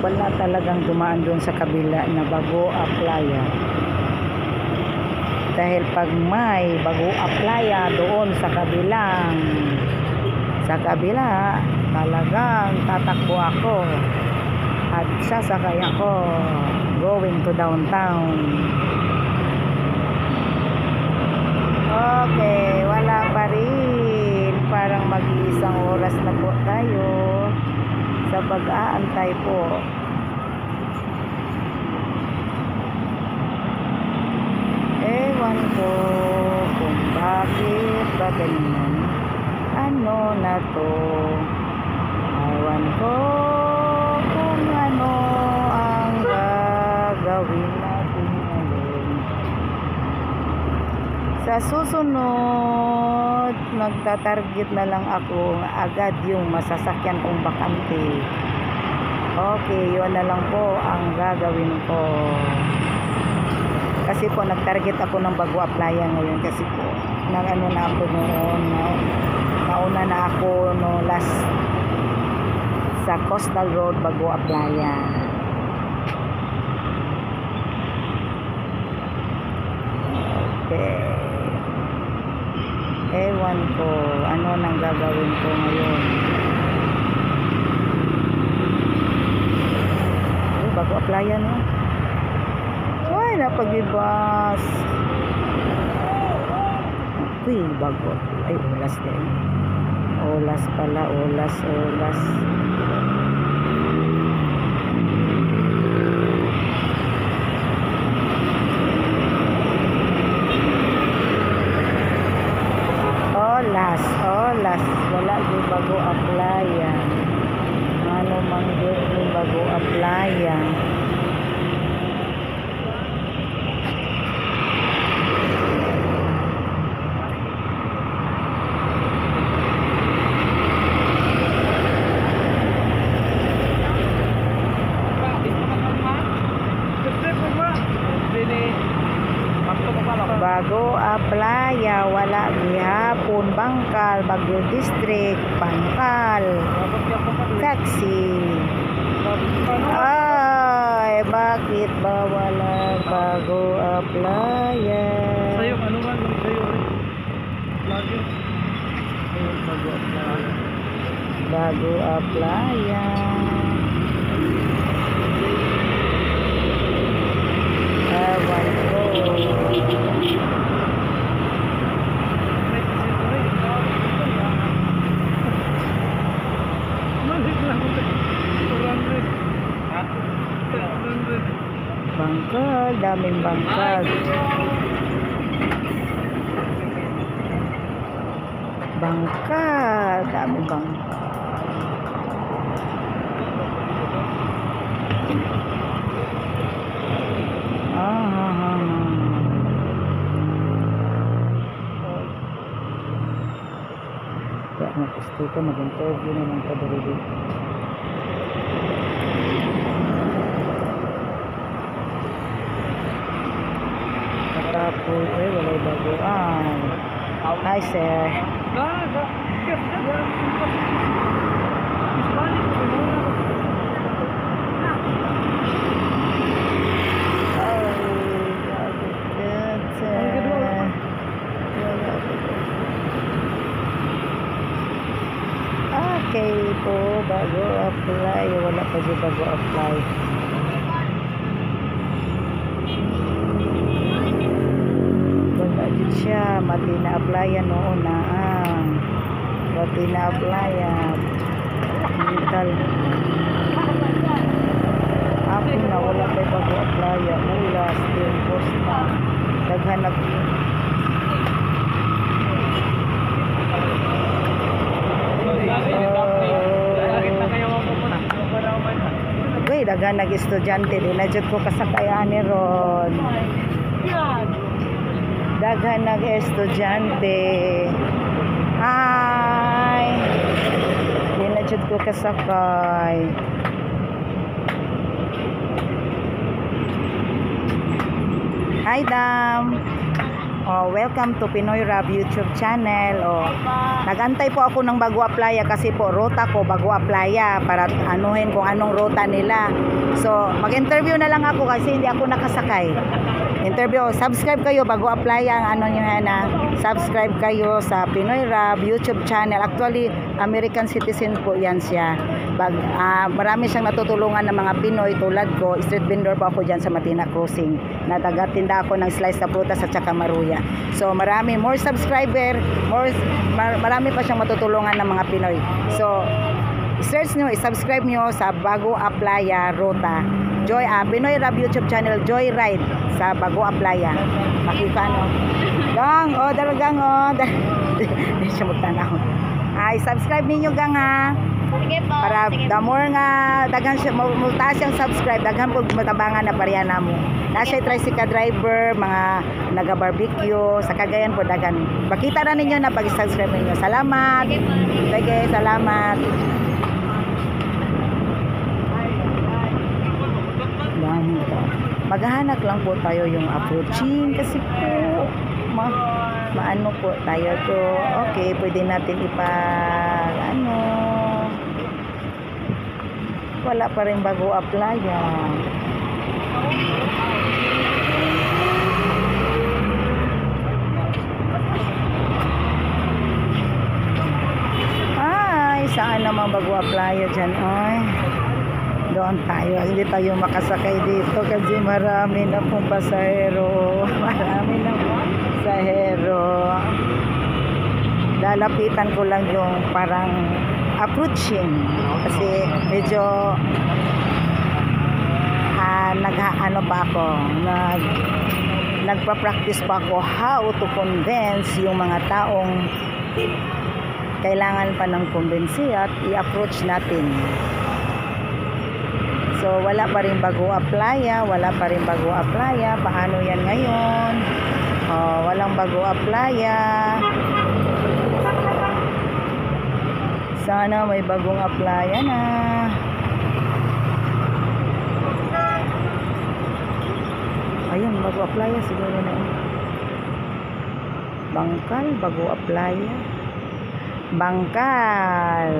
Wala talagang dumaan doon sa kabila na Bagoa Playa. Dahil pag may Bagoa Playa doon sa kabila, talagang tatakbo ako at sasakay ako going to downtown. Okay, wala pa rin. Parang mag-iisang oras na po tayo sa pag-aantay po. Ewan ko kung bakit ba ganyan. Ano na to? Ewan ko kung ano ang gagawin natin ngayon. Sa susunod, nagtatarget na lang ako agad yung masasakyan kong bakante. Okay, yun na lang po ang gagawin ko. Kasi po nagtarget ako ng Bagua Playa ngayon kasi po nag-ano na ako noon, nauna na ako no last sa Coastal Road Bagua Playa. Okay. Ewan ko ano nang gagawin ko ngayon. Bagua Playa no. Ay, napagibas. Uy, bago. Ay, olas din. Olas pala, olas. Olas. Wala di Bagua Playa. Ano mang di Bagua Playa. Bagua Playa, wala gihapon, Bangkal, Baguio District, Bangkal, taxi. Ay, bakit ba wala Bagua Playa? Sayo, ano man sayo? Lagi. Bagua Playa. Bagua Playa. Ewan ko. Bangkal, daming bangkal. Bangkal, daming bangkal. Kaya gusto ko mag-interview naman ka dito. Tapos, walay baguan. Hi, sir. Okay po, bago apply. Wala pa dyan bago apply. Wala dyan siya. Mati na applyan noon na. Mati na applyan. Digital. Ako na wala pa bago applyan. Ula, still post na. Naghanap daghan nag-estudyante din na jud ko kasakayan ni ron. Daghan nag-estudyante. Hi. Di na jud ko kasakay. Hi, Dam. Oh, welcome to Pinoy Rab YouTube channel. Oh, nagantay po ako ng Bagua Playa kasi po ruta ko Bagua Playa para anuhin kung anong ruta nila. So, mag-interview na lang ako kasi hindi ako nakasakay. Interview, subscribe kayo Bagua Playa ang ano niyo na. Subscribe kayo sa Pinoy Rab YouTube channel. Actually, American citizen po 'yan siya. Marami siyang natutulungan ng mga Pinoy tulad ko. Street vendor po ako diyan sa Matina Crossing. Nataga-tinda ako ng slice na prutas at saka maruya. So marami more subscriber, marami pa siyang matutulungan ng mga Pinoy. So search nyo, subscribe nyo sa Bagua Playa Ruta. Pinoy Rab YouTube channel, Joy Ride sa Bagua Playa. Makita no. Gang, dalagang Di siya magtanaw. Ay, subscribe ninyo gang ha. Sige po. Para sige the more nga daghan siya multaas siyang subscribe, daghan pug matabangan na pareha namo. Na siya tricycle driver, mga naga-barbecue sa Cagayan po daghan. Makita na ninyo na pag-subscribe ninyo. Salamat. Sige po. Sige, salamat. Dami to. Maghahanap lang po tayo yung approaching kasi po maano po tayo to. Okay, pwede natin wala pa rin bago apply ay saan naman bago apply dyan ay doon tayo, hindi tayo makasakay dito kasi marami na pong pasahero. Marami na pong pasahero. Lalapitan ko lang yung parang approaching kasi medyo nagpa-practice pa ako how to convince yung mga taong kailangan pa ng kumbinsi at i-approach natin. So wala pa rin bago applya, paano yan ngayon? Walang bago applya. Sana may bagong applya na. Ayun, bago applya siguro na. Bangkal, bago applya. Bangkal.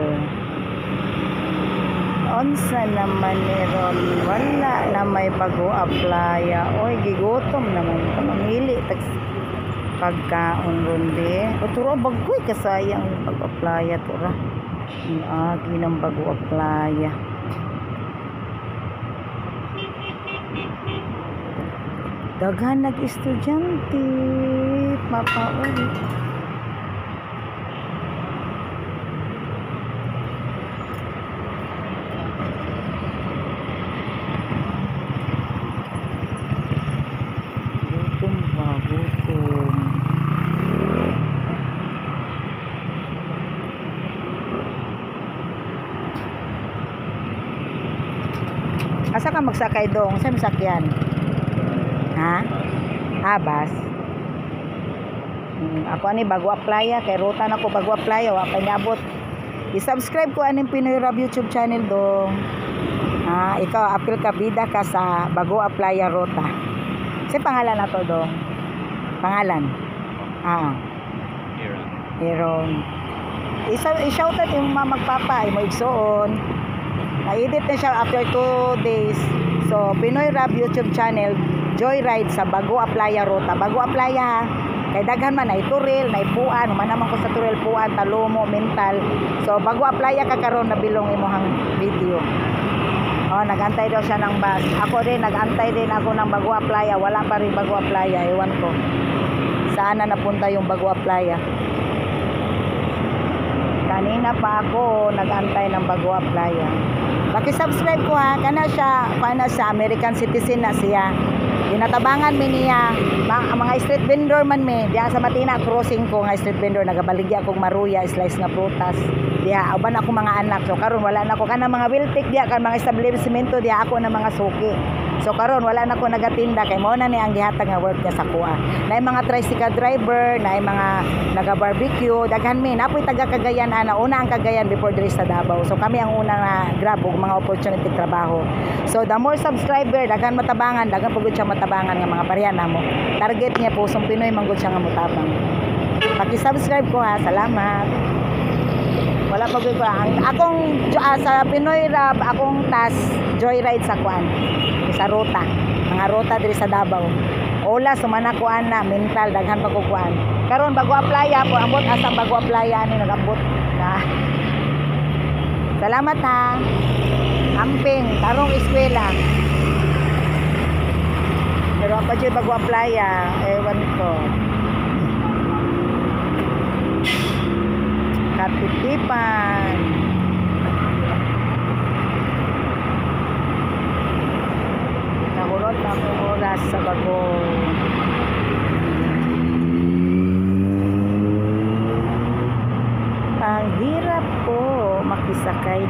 Onsa naman meron, wala na may bago applya. Oy, gigutom naman ito. Mamili pagkaon rundi. O turo, bagoy kasayang bago applya tura. Agi ng bago applya. Daghan nag-estudyante. Papauli. Asa ka magsakay dong? Saan masakyan? Ha? Bus? Ako ani bago applya kay ruta na ko bago applya wa pa niabot. I-subscribe ko aning Pinoy Rab YouTube channel dong. Ikaw apil ka bida ka sa bago applya ruta. Si pangalan na to dong. Pangalan? Aaron. I-shout out yung mga magpapa ay mo igsoon. Na-edit na siya after 2 days. So, Pinoy Rab YouTube channel, Joyride sa Bago Applya Ruta. Bago Applya ha. Kay daghan man na Turil, na Ipuan, man naman ko sa Turil, Puan, Talomo, Mental. So, Bago Applya ka karon na bilong imuhang video. Nagantay daw siya ng bus. Ako din, nagantay din ako ng Bago Applya. Wala pa rin Bago Applya. Ewan ko. Saan na napunta yung Bago Applya? Kanina pa ako nagantay ng Bago Applya. Paki-subscribe ko ha. Kana siya American citizen na siya. Ginatabangan mi niya. Mga street vendor man mi. Diya sa Matina crossing ko nga street vendor nagabaligya akong maruya, slice nga prutas. Diya uban ako mga anak. So karon wala na ko kana mga wiltik diya kan mga establishmento diya ako na mga suki. So karon wala na ko nagatinda kay mao na ni ang gihatag nga work niya sa kuha. Naay mga tricycle driver, naay mga naga-barbecue, daghan mi napoy taga Cagayan ana una ang Cagayan before diri sa Davao. So kami ang una nga grab og mga opportunity trabaho. So the more subscriber, daghan matabangan, daghan pugod siya matabangan nga mga pareha namo. Target niya po sung Pinoy manggod siya nga motabang. Paki-subscribe ko ha. Salamat. Wala pa ko ang akong sa Pinoy Rab akong task Joyride sa kuan sa ruta. Mga ruta diri sa Davao. Ola sumana kuan na mental daghan pa ko kuan. Karon bago applya po ambot asa bago applya ni nagambot na. Salamat ha. Amping tarong eskwela. Pero pa jud bago applya ewan ko. Katitipan. Nahurot na akong oras sa bago. Ang hirap po makisakay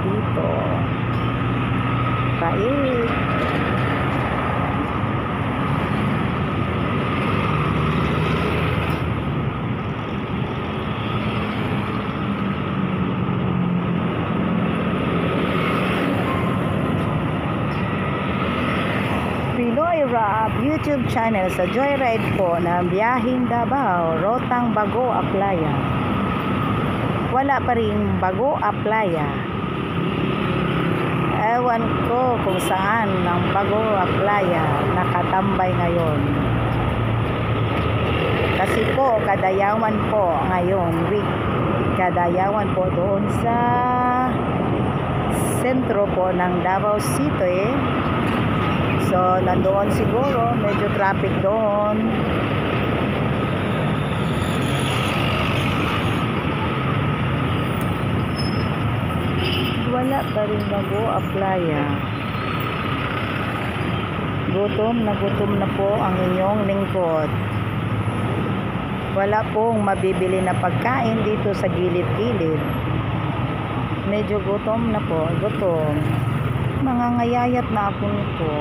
YouTube channel sa Joyride po ng Biyahing Davao, Rotang Bagoa Playa. Wala pa rin Bagoa Playa. Ewan ko kung saan ng Bagoa Playa nakatambay ngayon. Kasi po, kadayawan po ngayon, week. Kadayawan po doon sa sentro po ng Davao City. So, nandoon siguro, medyo traffic doon. Wala pa rin Bagoa Playa. Gutom na po ang inyong lingkod. Wala pong mabibili na pagkain dito sa gilid-gilid. Medyo gutom na po, gutom. Mangangayayat na ako nito.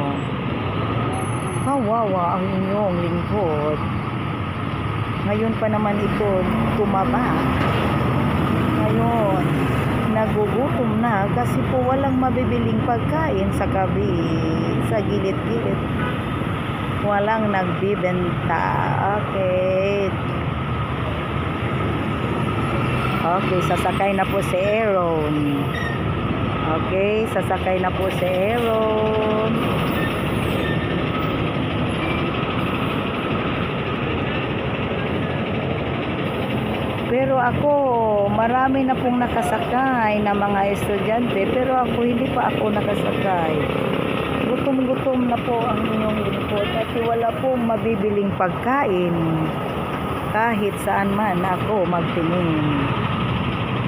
Kawawa ang inyong lingkod. Ngayon pa naman ito tumaba. Ngayon, nagugutom na kasi po walang mabibiling pagkain sa gilid-gilid. Walang nagbibenta. Okay, sasakay na po si Aaron. Okay, sasakay na po si Aaron. Pero ako, marami na pong nakasakay na mga estudyante, pero ako hindi pa ako nakasakay. Gutom-gutom na po ang inyong lingkod kasi wala pong mabibiling pagkain kahit saan man ako magtingin.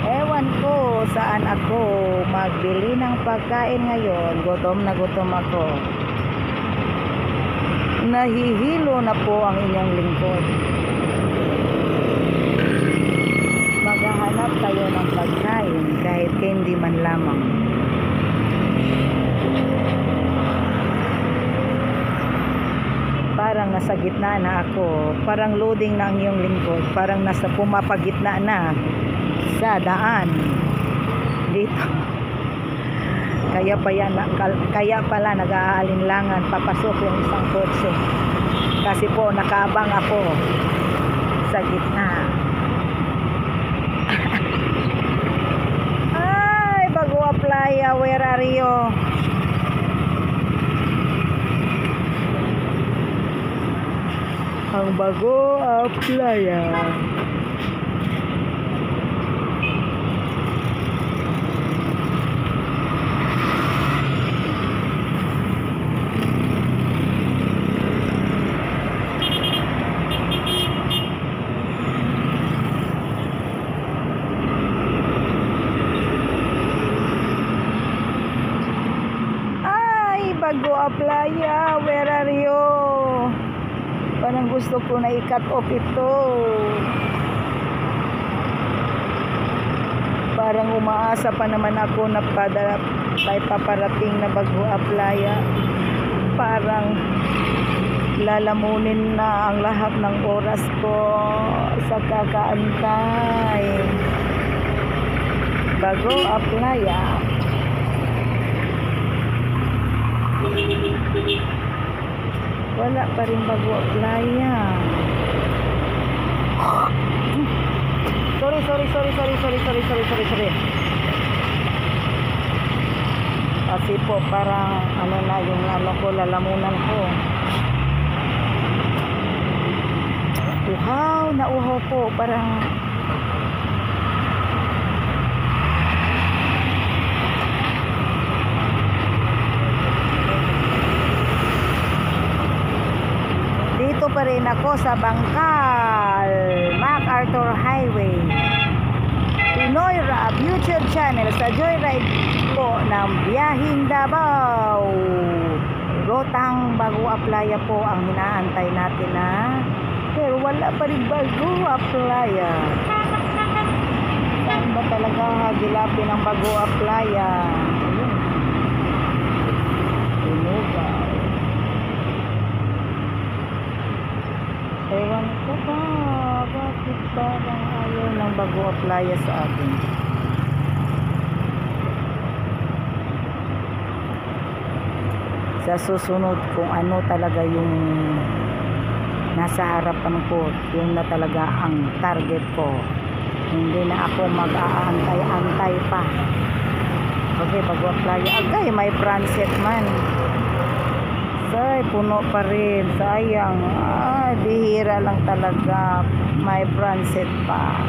Ewan ko saan ako magbili ng pagkain ngayon. Gutom na gutom ako. Nahihilo na po ang inyong lingkod. Maghahanap tayo ng pagkain kahit hindi man lamang. Parang nasa gitna na ako. Parang loading na ang iyong lingkod. Parang nasa pumapagitna na sa daan dito. Kaya pala nag-aalinlangan papasok yung isang kotse kasi po nakaabang ako sa gitna. Ay, Bagoa Playa, where are you? Ang Bagoa Playa. Bagoa Playa, where are you? Parang gusto ko na i-cut off ito. Parang umaasa pa naman ako na paparating na Bagoa Playa. Parang lalamunin na ang lahat ng oras ko sa kakaantay. Bagoa Playa. Wala pa rin Bagoa Playa. Sorry. Kasi po parang ano na yung lalamunan ko. Uhaw po parang dito pa rin ako sa Bangkal, MacArthur Highway. Pinoy Rap YouTube channel sa Joyride po ng Biyahing Davao. Rotang Bagoa Playa po ang hinaantay natin na. Pero wala pa rin Bagoa Playa. Saan ba talaga hagilapin ang Bagoa Playa? Ayun. Tinugaw. Ewan ko ba, bakit parang ayaw ng Bagoa Playa sa atin? sa susunod kung ano talaga yung nasa harapan ko, yun na talaga ang target ko. Hindi na ako mag-aantay-antay pa. Okay, Bagua Playa. Agay, may transit man. Say, puno pa rin. Sayang. Bihira lang talaga. May transit pa.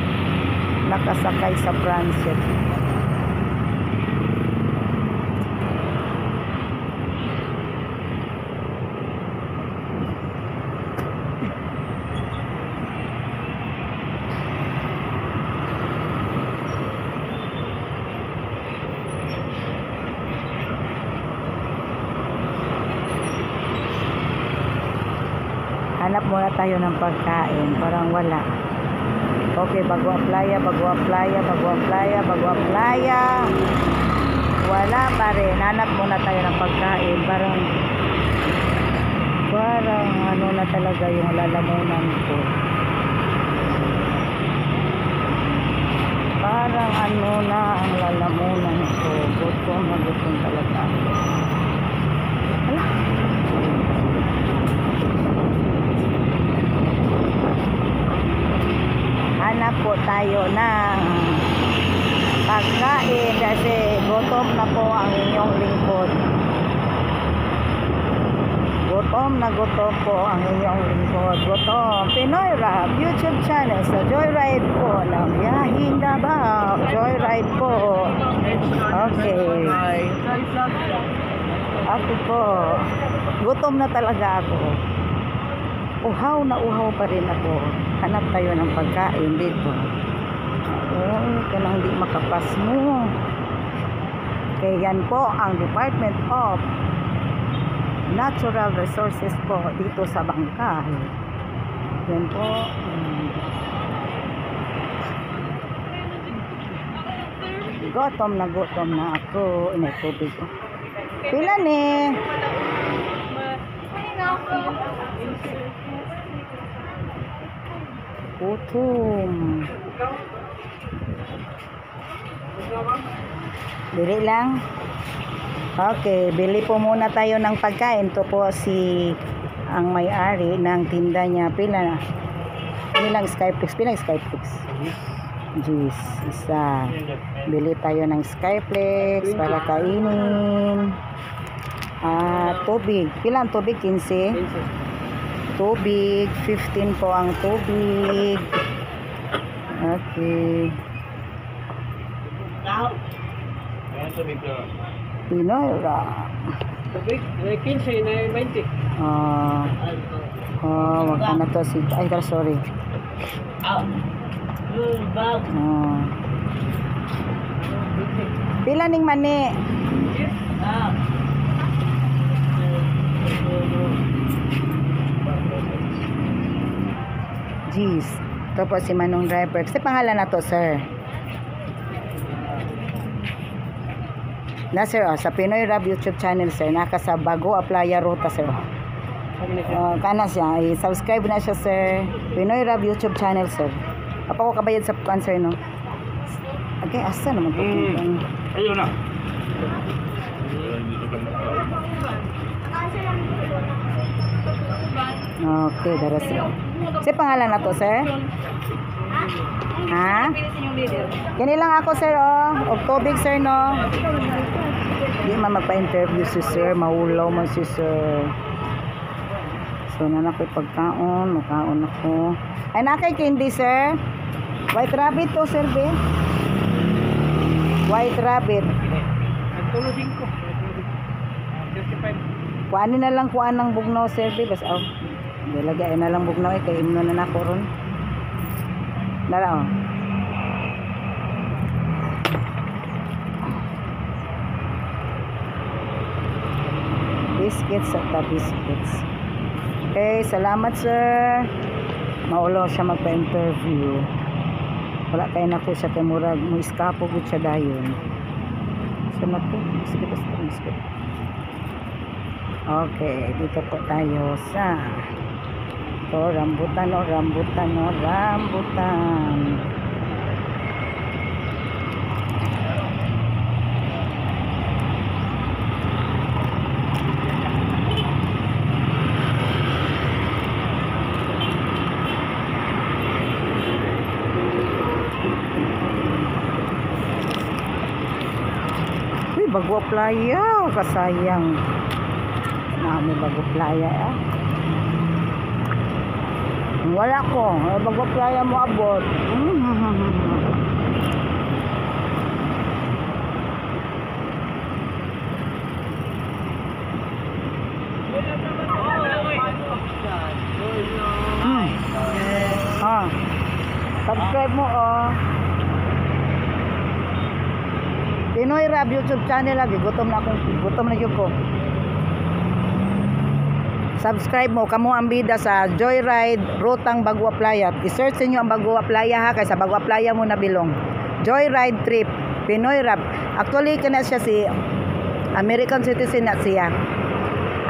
Nakasakay sa transit. Hanap muna tayo ng pagkain, parang wala. Okay, Bagua Playa, Bagua Playa, Bagua Playa, Bagua Playa. Wala pa rin. Hanap muna tayo ng pagkain, parang ano na talaga yung lalamunan ko. Parang ano na ang lalamunan ko. Gutom na gutom talaga ako. Hanap po tayo ng pagkain kasi gutom na po ang inyong lingkod. Gutom na gutom po ang inyong lingkod. Gutom. Pinoy Rap YouTube channel sa Joyride po ng Biyahing Davao. Joyride po. Okay. Ako po. Gutom na talaga ako. Uhaw na uhaw pa rin ako. Hanap tayo ng pagkain dito. Kanang di makapas mo. Kaya yan po ang Department of Natural Resources po dito sa Bangkal. Yan po. Gutom na ako. Inay tubig ko. Pila ni? Gutom. Bili lang. Okay, bili po muna tayo ng pagkain. Ito po si ang may-ari ng tinda niya. Pila na? Pilang Skyflix? Pilang Skyflix? Jeez, isa. Bili tayo ng Skyflix para kainin. Tubig. Pilang tubig? 15? Tubig. 15 po ang tubig. Okay. Pinoy Rap. Tubig, 15 na 20. Wag ka na to si... Ay, sorry. Pila ning mani? Jeez. Ito po si Manong Driver. Kasi pangalan na to, sir. Na, sir, sa Pinoy Rap YouTube channel, sir. Naka sa Bagua Playa Ruta, sir. Kana siya. I-subscribe na siya, sir. Pinoy Rap YouTube channel, sir. Apa ko kabayad sa cancer, no? Okay, asa naman po? Ayun na. Okay, daras. Kasi pangalan na to, sir? Ha? Kini lang ako, sir, oh. Og tubig, sir, no? Di man magpa-interview si sir. Maulaw man si sir. So, na ko'y pagkaon. Makaon ako. Ay, nakay candy, sir. White rabbit to, sir, be. White rabbit. Nagtulo 5. 35. Kuanin na lang kuan ng bugnaw, sir, be. Bas, oh. Lagay na lang bugnaw, eh. Kaya imno na nako ron. Dala, oh. Biscuits at the biscuits. Okay, salamat, sir. Maulo siya magpa-interview. Wala kayo na po siya kay murag mo iskapo gud siya dayon. So na po, biscuit. Okay, dito po tayo sa rambutan. Bagua Playa, kasayang. Nami Bagua Playa ah. Wala ko, Bagua Playa mo abot. Subscribe mo Pinoy Rab YouTube channel lagi. Gutom na yun ko. Subscribe mo kamo ang bida sa Joyride Rutang Bagua Playa. I-search niyo ang Bagua Playa ha, kaysa Bagua Playa mo na bilong. Joyride trip Pinoy Rab. Actually kana siya si American citizen na siya.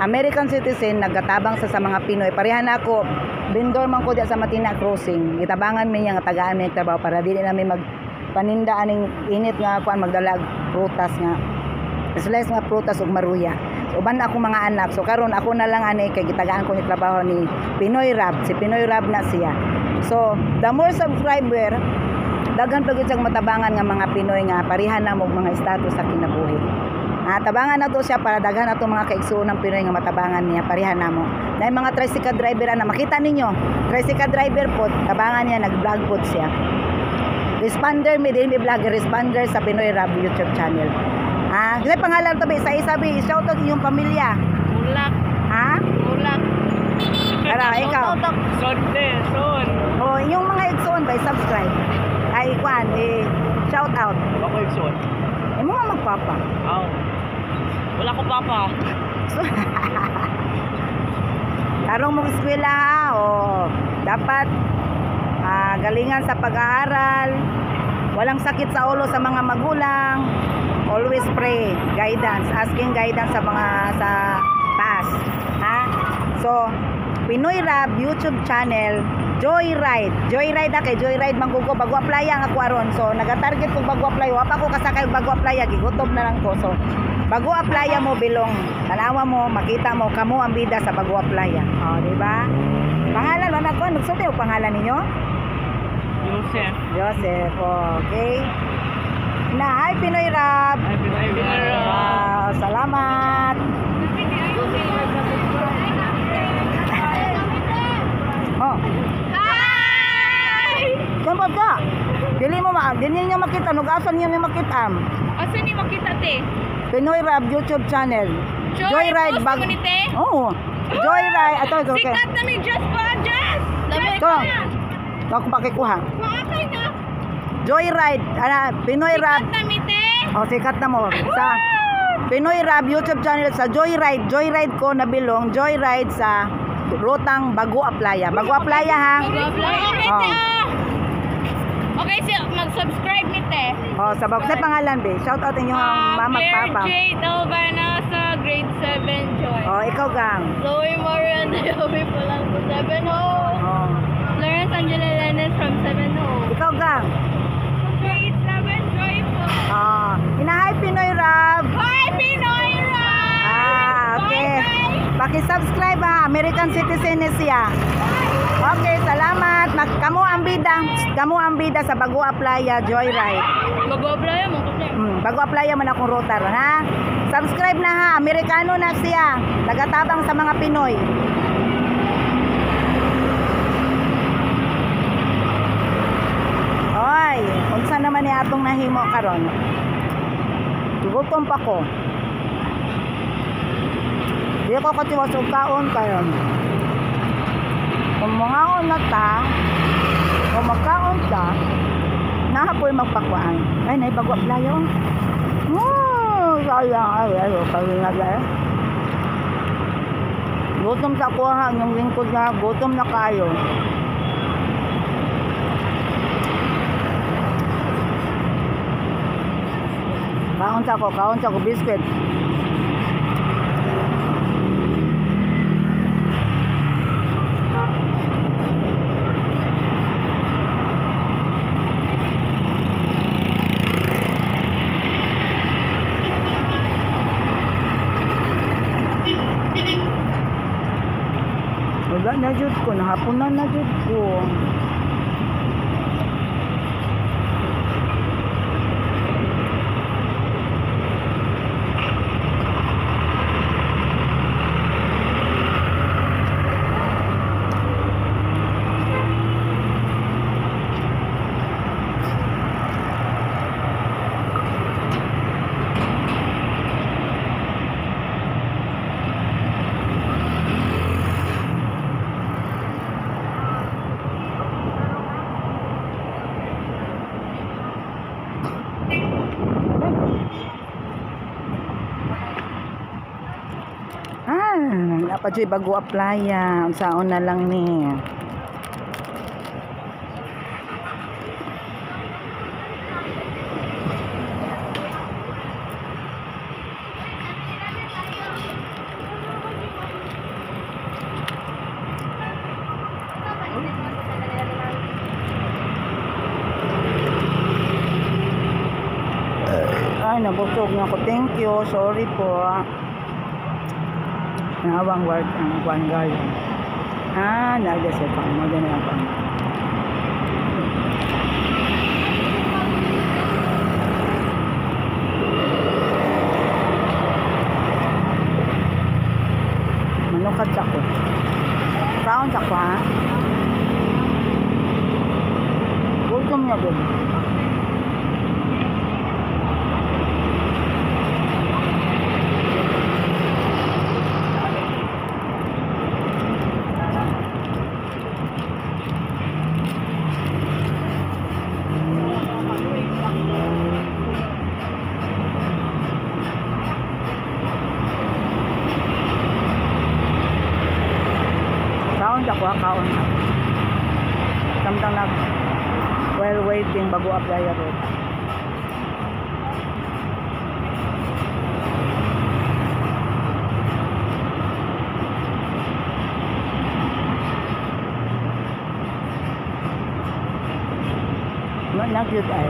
American citizen nagatabang sa mga Pinoy. Parehan ako. Vendor man ko diya sa Matina Crossing. Gitabangan mi nga tagaan mi trabaho para dili na mi magpaninda aning init nga kuan magdala prutas nga. Slice nga prutas ug maruya. So, uban ako mga anak. So karon ako na lang ani kay gitagaan ko ni trabaho ni Pinoy Rab. Si Pinoy Rab na siya. So the more subscriber, daghan pa gyud matabangan nga mga Pinoy nga parehan na mo mga status sa kinabuhi. Tabangan na to siya para daghan ato mga kaigsuon ng Pinoy nga matabangan niya parehan namo. Dahil mga tricycle driver na makita ninyo, tricycle driver po, tabangan niya nag-vlog po siya. Responder mi din mi vlogger, responder sa Pinoy Rab YouTube channel. Kasi pangalan to ba isa-isa bi, shout out iyong pamilya. Ulak. Ulak. Ara ikaw. Son. Yung mga igsuon ba subscribe. Ay kuan shout out. Ako yung son. Mo magpapa. Wala ko papa. Tarong mong eskwela ha, dapat galingan sa pag-aaral, walang sakit sa ulo sa mga magulang, always pray, guidance, asking guidance sa mga sa taas. So, Pinoy Rab YouTube channel, Joyride kay Joyride manggugo Bagua Playa nga ako aron. So naga-target ko Bagua Playa, wa pa ko kasakay Bagua Playa, gigutom na lang ko. So Bagua Playa mo bilong. Tanawa mo, makita mo kamo ang bida sa Bagua Playa. Di ba? Pangalan wala ko, nagsulti o pangalan ninyo? Joseph. Okay. Hi Pinoy Rab. Salamat. Sambot ka. Dili niyo makita, nugasan niyo makita. Asan ni makita te? Pinoy Rab YouTube channel. Joyride community? Joyride. Okay. Sikat na ni Just Podcast. Ito. Ako pakikuha. Makakay na. Joyride. Pinoy Rab. Sikat na mi te. Sikat na mo. Sa Pinoy Rab YouTube channel sa Joyride. Joyride ko na bilong. Joyride sa Rutang Bagua Playa. Bagua Playa ha. Okay, so mag-subscribe mi te. Sa pangalan be. Shout out inyo mama papa. Jade Albanosa, grade 7 Joy. Ikaw gang. Zoe Marian Naomi Pulang po 7 Lawrence Angela Lennon from 7 Ikaw gang. Grade 7 Joy po. Hi Pinoy Rab. Hi Pinoy Rab. Okay. Paki-subscribe ha. American citizen siya. Okay, salamat. Kamo ang bida sa Bagua Playa Joyride. Bagua Playa mo ko. Bagua Playa man akong router ha. Subscribe na ha. Amerikano na siya. Nagatabang sa mga Pinoy. Oy, unsa naman ni atong nahimo karon? Gutom pa ko. Di ko katiwasog kaon karon. Kung mangaon na ta, kung magkaon ta, nahapoy magpakuan. Ay, Bagua Playa. Sayang. Ay, palinagay. Gutom sa kuha, yung lingkod na, gutom na kayo. Kaon sa ko, biscuit. Wala na jud ko, nahapunan na jud ko. Wala pa dyan bago applya. Unsaon na lang ni. Ay, nabusog na ako. Thank you. Sorry po. Nawang word ang kwan gayon. Nagda sa pang mo din ako. Manukat ako. Kaon sa kwa. Gutom niya din. Kaon na. Samtang while waiting bago apply road. Nagyud ay.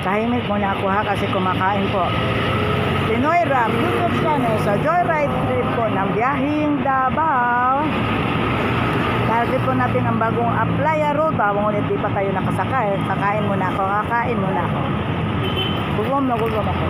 Tahimik muna ako ha kasi kumakain po. Pinoy Rap YouTube channel sa Joyride trip po ng biyahing Davao. Target po natin ang bagong Aplaya Road. Ngunit di pa tayo nakasakay. Kakain muna ako. Kakain muna ako. Gutom na gutom ako.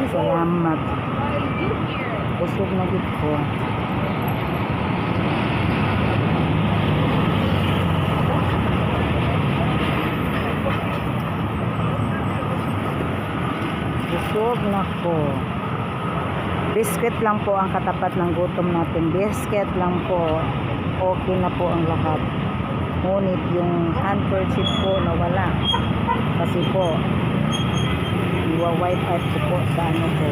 Salamat. Busog na gid ko. Busog na ko. Biscuit lang po ang katapat ng gutom natin. Biscuit lang po. Okay na po ang lahat. Ngunit yung handkerchief po nawala. Kasi po iwa-wipe out ko po sa ano po.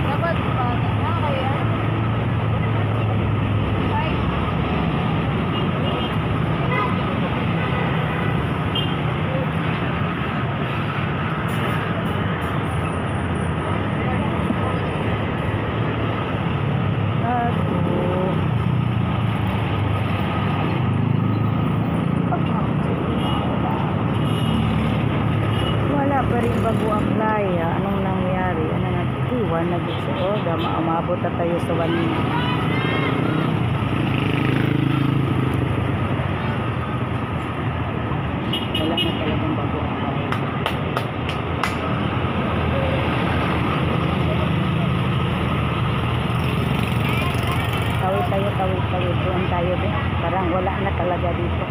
Dapat pa na kaya. Bago ang playa, anong nangyari? Ano nagtiwan? Nag-isoda, maamabot na tayo sa wanin. Wala na talagang bago ang playa. Tawid. Doon tayo din. Parang wala na talaga dito.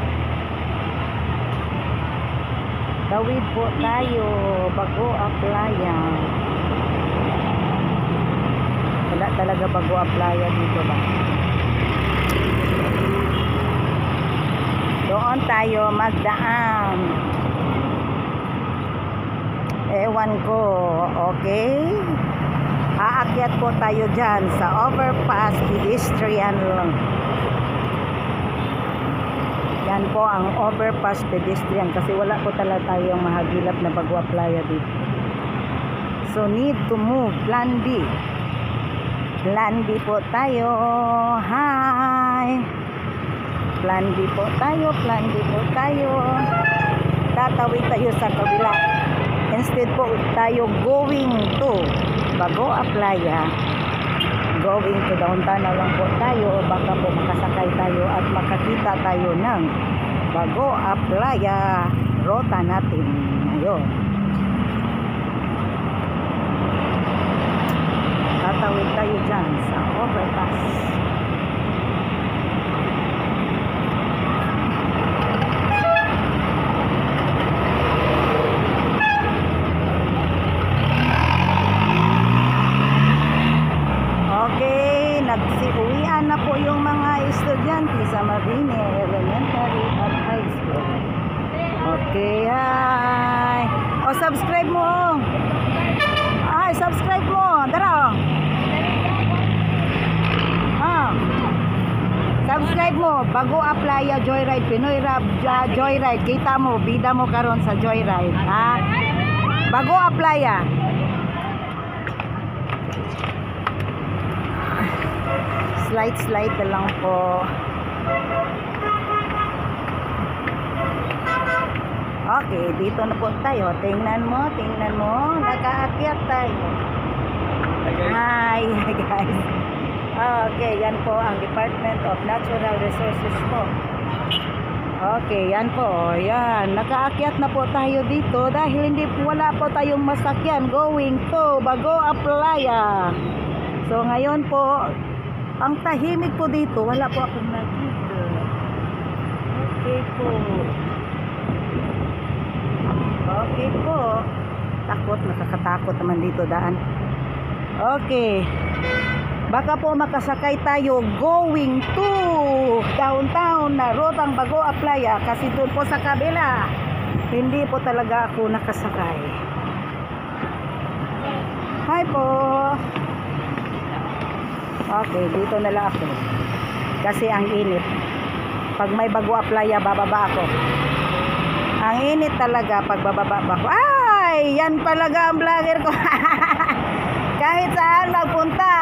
Tawid po tayo, Bagoa Playa. Wala talaga Bagoa Playa dito ba? Doon tayo magdaan. Ewan ko, okay? Aakyat po tayo dyan sa overpass pedestrian lang. Yan po ang overpass pedestrian kasi wala po talaga tayong mahagilap na Bagoa Playa dito. So need to move. Plan B. Plan B po tayo. Hi. Plan B po tayo. Plan B po tayo. Tatawid tayo sa kabila. Instead po tayo going to Bagoa Playa. Going to downtown na lang po tayo. Baka po makasakay tayo at makakita tayo ng Bagoa Playa. Rota natin ngayon. Tatawid tayo dyan sa overpass. Okay, nagsiuwian na po yung mga estudyante sa Mabini Elementary at High School. Okay, hi. O, subscribe mo. Ay, subscribe mo. Dara. Subscribe mo. Bagoa Playa Joyride. Pinoy Rap Joyride. Kita mo. Bida mo karon sa Joyride. Ha? Bagoa Playa. Slide na lang po. Okay, dito na po tayo. Tingnan mo. Nakaakyat tayo. Hi guys. Okay, yan po ang Department of Natural Resources po. Okay, yan po. Yan, nakaakyat na po tayo dito dahil wala po tayong masakyan going to Bagoa Playa. So ngayon po, ang tahimik po dito, wala po akong nakita. Okay po. Okay po. Takot, nakakatakot naman dito daan. Okay. Baka po makasakay tayo going to downtown na Rotang Bagoa Playa kasi doon po sa kabila. Hindi po talaga ako nakasakay. Hi po. Okay, dito na lang ako. Kasi ang init. Pag may Bagoa Playa, bababa ako. Ang init talaga pag bababa ako. Ay, yan talaga ang vlogger ko. Kahit saan magpunta.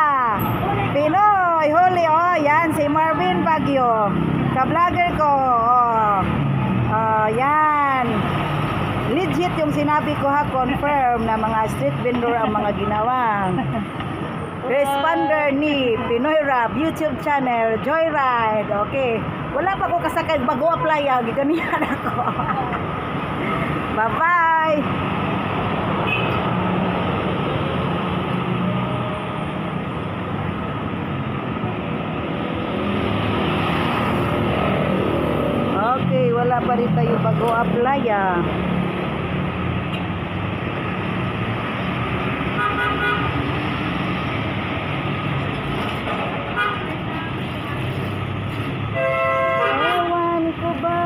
Pinoy, huli. Oh, yan si Marvin Baguio. Ka-vlogger ko. Oh, yan. Legit yung sinabi ko ha. Confirm na mga street vendor ang mga ginawang. Responder ni Pinoy Rap YouTube channel Joyride. Okay. Wala pa ko kasakay Bagoa Playa. Giganihan ako. Bye-bye. Okay, wala pa rin tayo Bagoa Playa. Ewan ko ba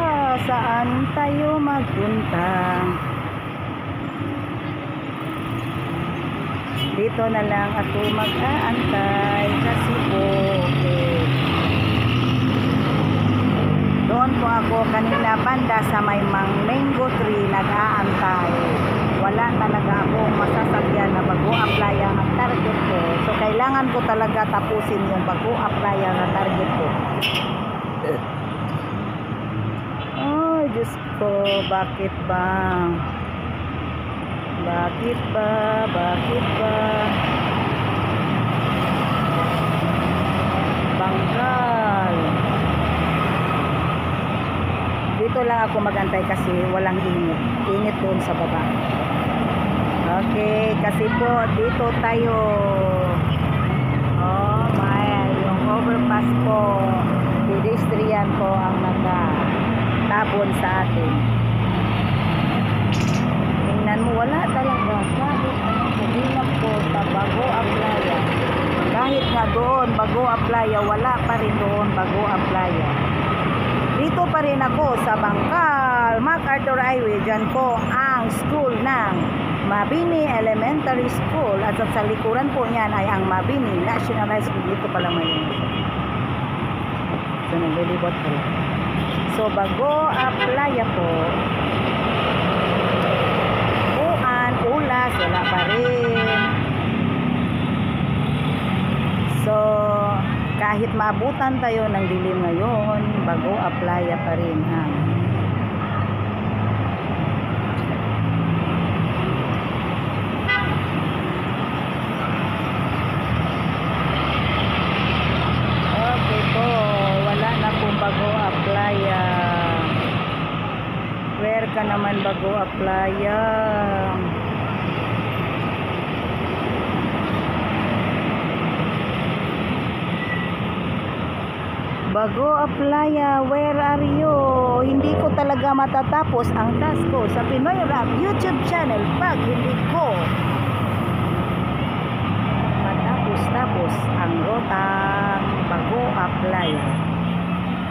saan tayo magpunta? Dito na lang ako mag-aantay kasi po doon po ako kanina banda sa may mango tree nag-aantay. Wala talaga ako masasakyan na Bagoa Playa ang target ko. So kailangan ko talaga tapusin yung Bagoa Playa na target ko. Ay, Diyos ko, bakit ba? Bakit ba? Banggal. Dito lang ako magantay kasi walang init. Init doon sa baba. Okay, kasi po dito tayo. Oh, may yung overpass po. Pedestrian po ang nakatabon sa atin. tingnan mo, wala talaga. Kahit anong kaginap po sa Bagoa Playa. Kahit nga doon, Bagoa Playa, wala pa rin doon, Bagoa Playa. Dito pa rin ako sa Bangkal, MacArthur Highway. Diyan po ang school ng Mabini Elementary School. At sa likuran po niyan ay ang Mabini National High School. Dito pala may so, naglilibot po. So, Bagoa Playa po. Ulas, wala pa rin. So, kahit maabutan tayo ng dilim ngayon, Bagoa Playa pa rin, ha. Okay po, wala na pong Bagoa Playa. Where ka naman Bagoa Playa? Bagoa Playa, where are you? Hindi ko talaga matatapos ang task ko sa Pinoy Rap YouTube channel pag hindi ko matapos ang rotang Bagoa Playa.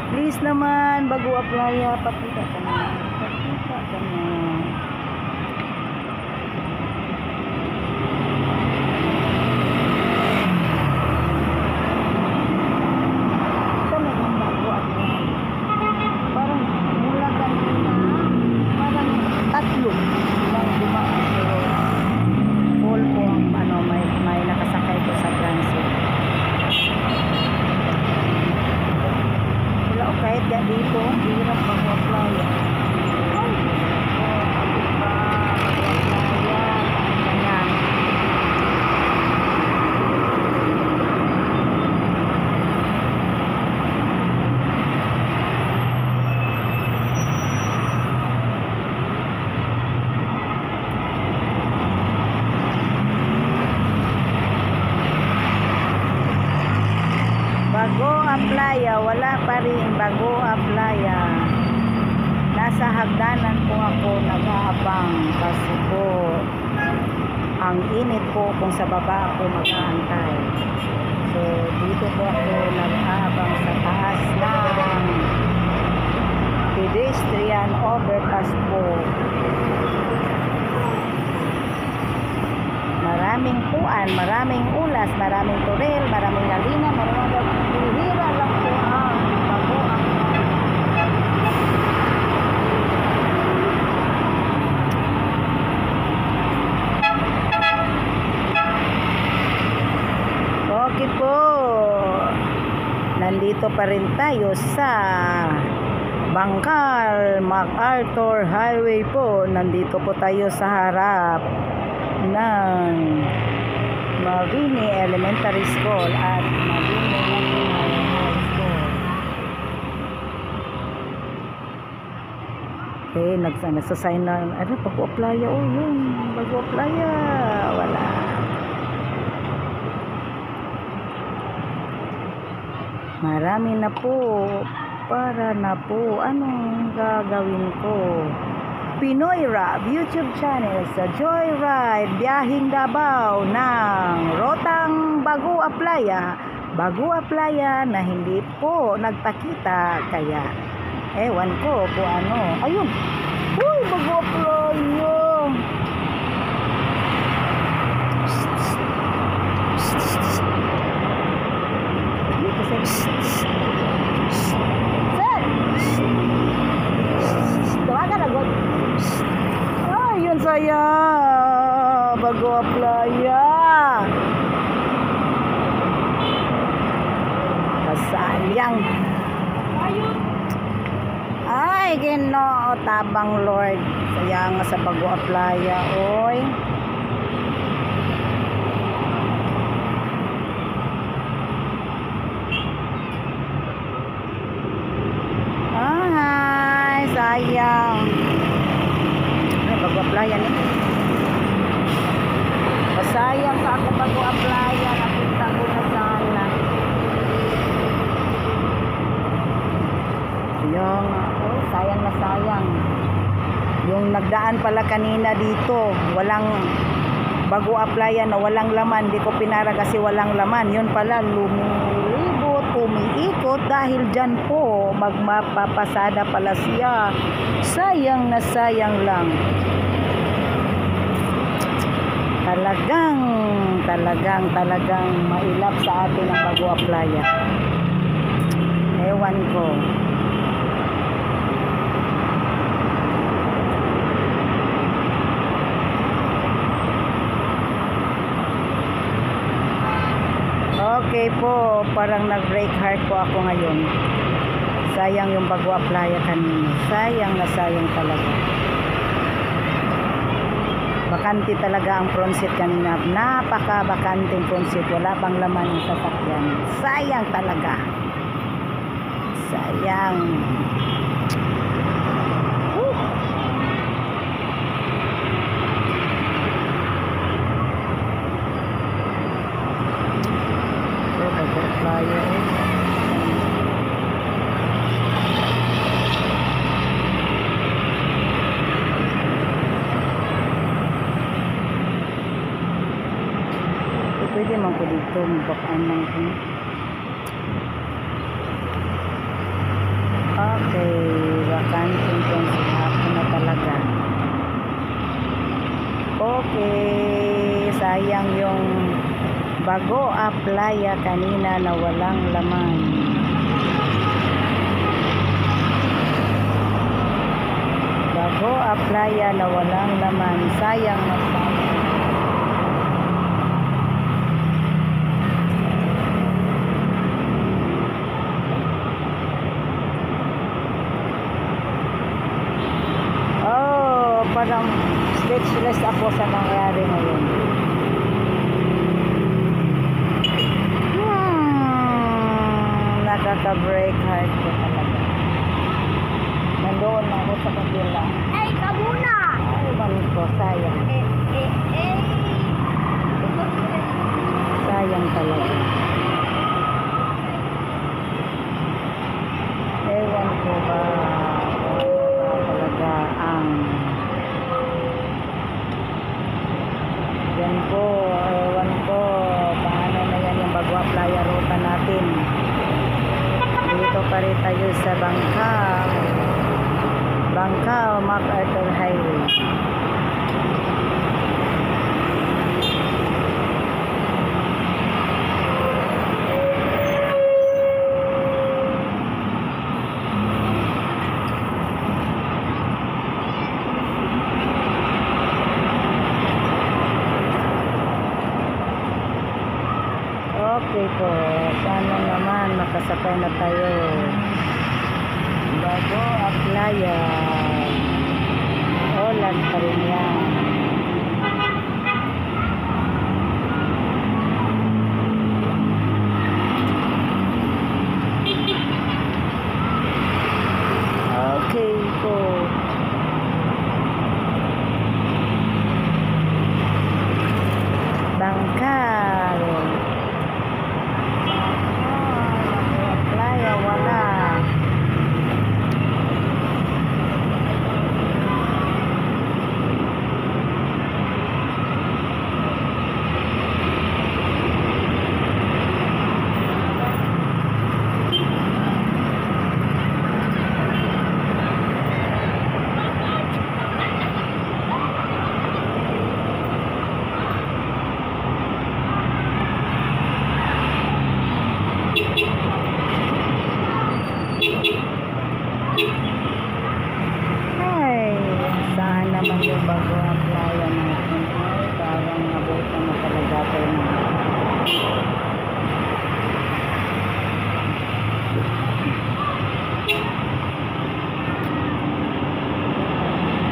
Please naman, Bagoa Playa, pakita ka na. Pakita ka na. Dito, hirap mag-apply. Bagoa Playa, wala pa rin Bagoa Playa. Nasa hagdanan po ako nag-aabang kasi po ang init po kung sa baba ako mag-aantay. So dito po ako nag-aabang sa taas ng pedestrian overpass po. Maraming puan, maraming ulas, maraming turel, maraming lalina, maraming hira lang po ang Bagoa. Okay po. Nandito pa rin tayo sa Bangkal, MacArthur Highway po. Nandito po tayo sa harap ng Mabini Elementary School at Mabini National High School. Okay, nagsasign na, ano, Bagoa Playa, oh yun, Bagoa Playa, wala. Marami na po, para na po, anong gagawin ko? Pinoy Rap YouTube channel sa Joyride Biyahing Davao ng rotang Bagoa Playa. Bagoa Playa na hindi po nagpakita kaya ewan ko po ano. Ayun! Uy! Bagoa Playa! Dito sa... Tawagan na God. Ayun saya Bagoa Playa. Kasayang. Ay Ginoo tabang Lord. Sayang sa Bagoa Playa oy. Sayang. Ay, Bagoa Playa ni. Sayang sa ako Bagoa Playa. Nakita ko na sana. Sayang. Oh, sayang na sayang. Yung nagdaan pala kanina dito. Walang Bagua Playa na walang laman. Di ko pinara kasi walang laman. Yun pala, lumilibot, umiikot dahil dyan po magmapapasada pala siya. Sayang na sayang lang. Talagang mailap sa atin ang Bagua Playa. Ewan ko. Okay po, parang nag-break heart po ako ngayon. Sayang yung Bagua Playa kanina. Sayang na sayang talaga. Bakante talaga ang Pronsit kanina. Napaka-bakanting Pronsit. Wala pang laman ang sasakyan. Sayang talaga. Sayang. Pwede man ko dito mabakaan lang ko. Okay, bakanting Pronsit hapon na talaga. Okay, sayang yung Bagua Playa kanina na walang laman. Bagua Playa na walang laman. Sayang na sayang. Parang speechless ako sa nangyari ngayon. Nakaka-break heart ko talaga. Nandoon ako sa kabila. Ay, kabuna! Ay, mami ko, sayang. Sayang talaga. Ewan ko ba talaga ang yan po, ewan ko paano na yan yung Bagua Playa ruta natin. Dito pa rin tayo sa Bangka MacArthur Highway. Okay po, sana naman makasakay na tayo. Bagua Playa. Holland pa rin yan. Okay po. Bangka. naman yung Bagua Playa natin. Ay, parang nabutan na talaga tayo na.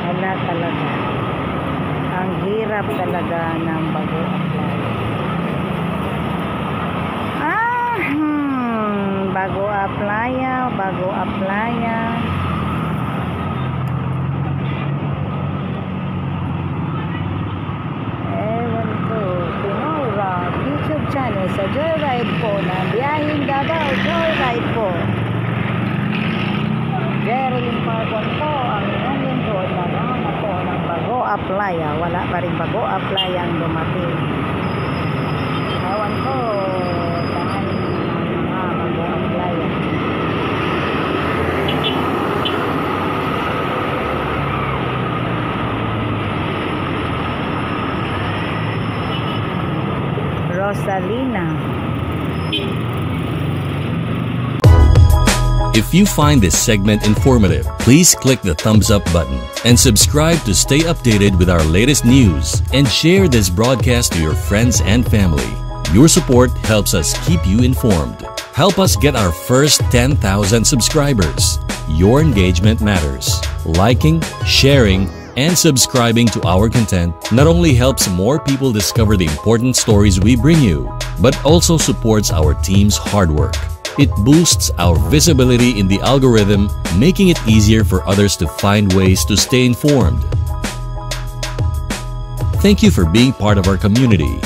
Wala talaga. Ang hirap talaga ng Bagua Playa. Bagua Playa, Bagua Playa. Ewan ko, Pinoy Rock YouTube channel sa Joyride po na Biyahing Davao, Joyride po. Jerilyn Parkon po ang inyong lingkod na mga po Playa. Wala pa rin Bagoa Playa ang dumating. Ewan ko saan mga Bagoa Playa. Rosalina. If you find this segment informative, please click the thumbs up button and subscribe to stay updated with our latest news, and share this broadcast to your friends and family. Your support helps us keep you informed. Help us get our first 10,000 subscribers. Your engagement matters. Liking, sharing, and subscribing to our content not only helps more people discover the important stories we bring you, but also supports our team's hard work. It boosts our visibility in the algorithm, making it easier for others to find ways to stay informed. Thank you for being part of our community.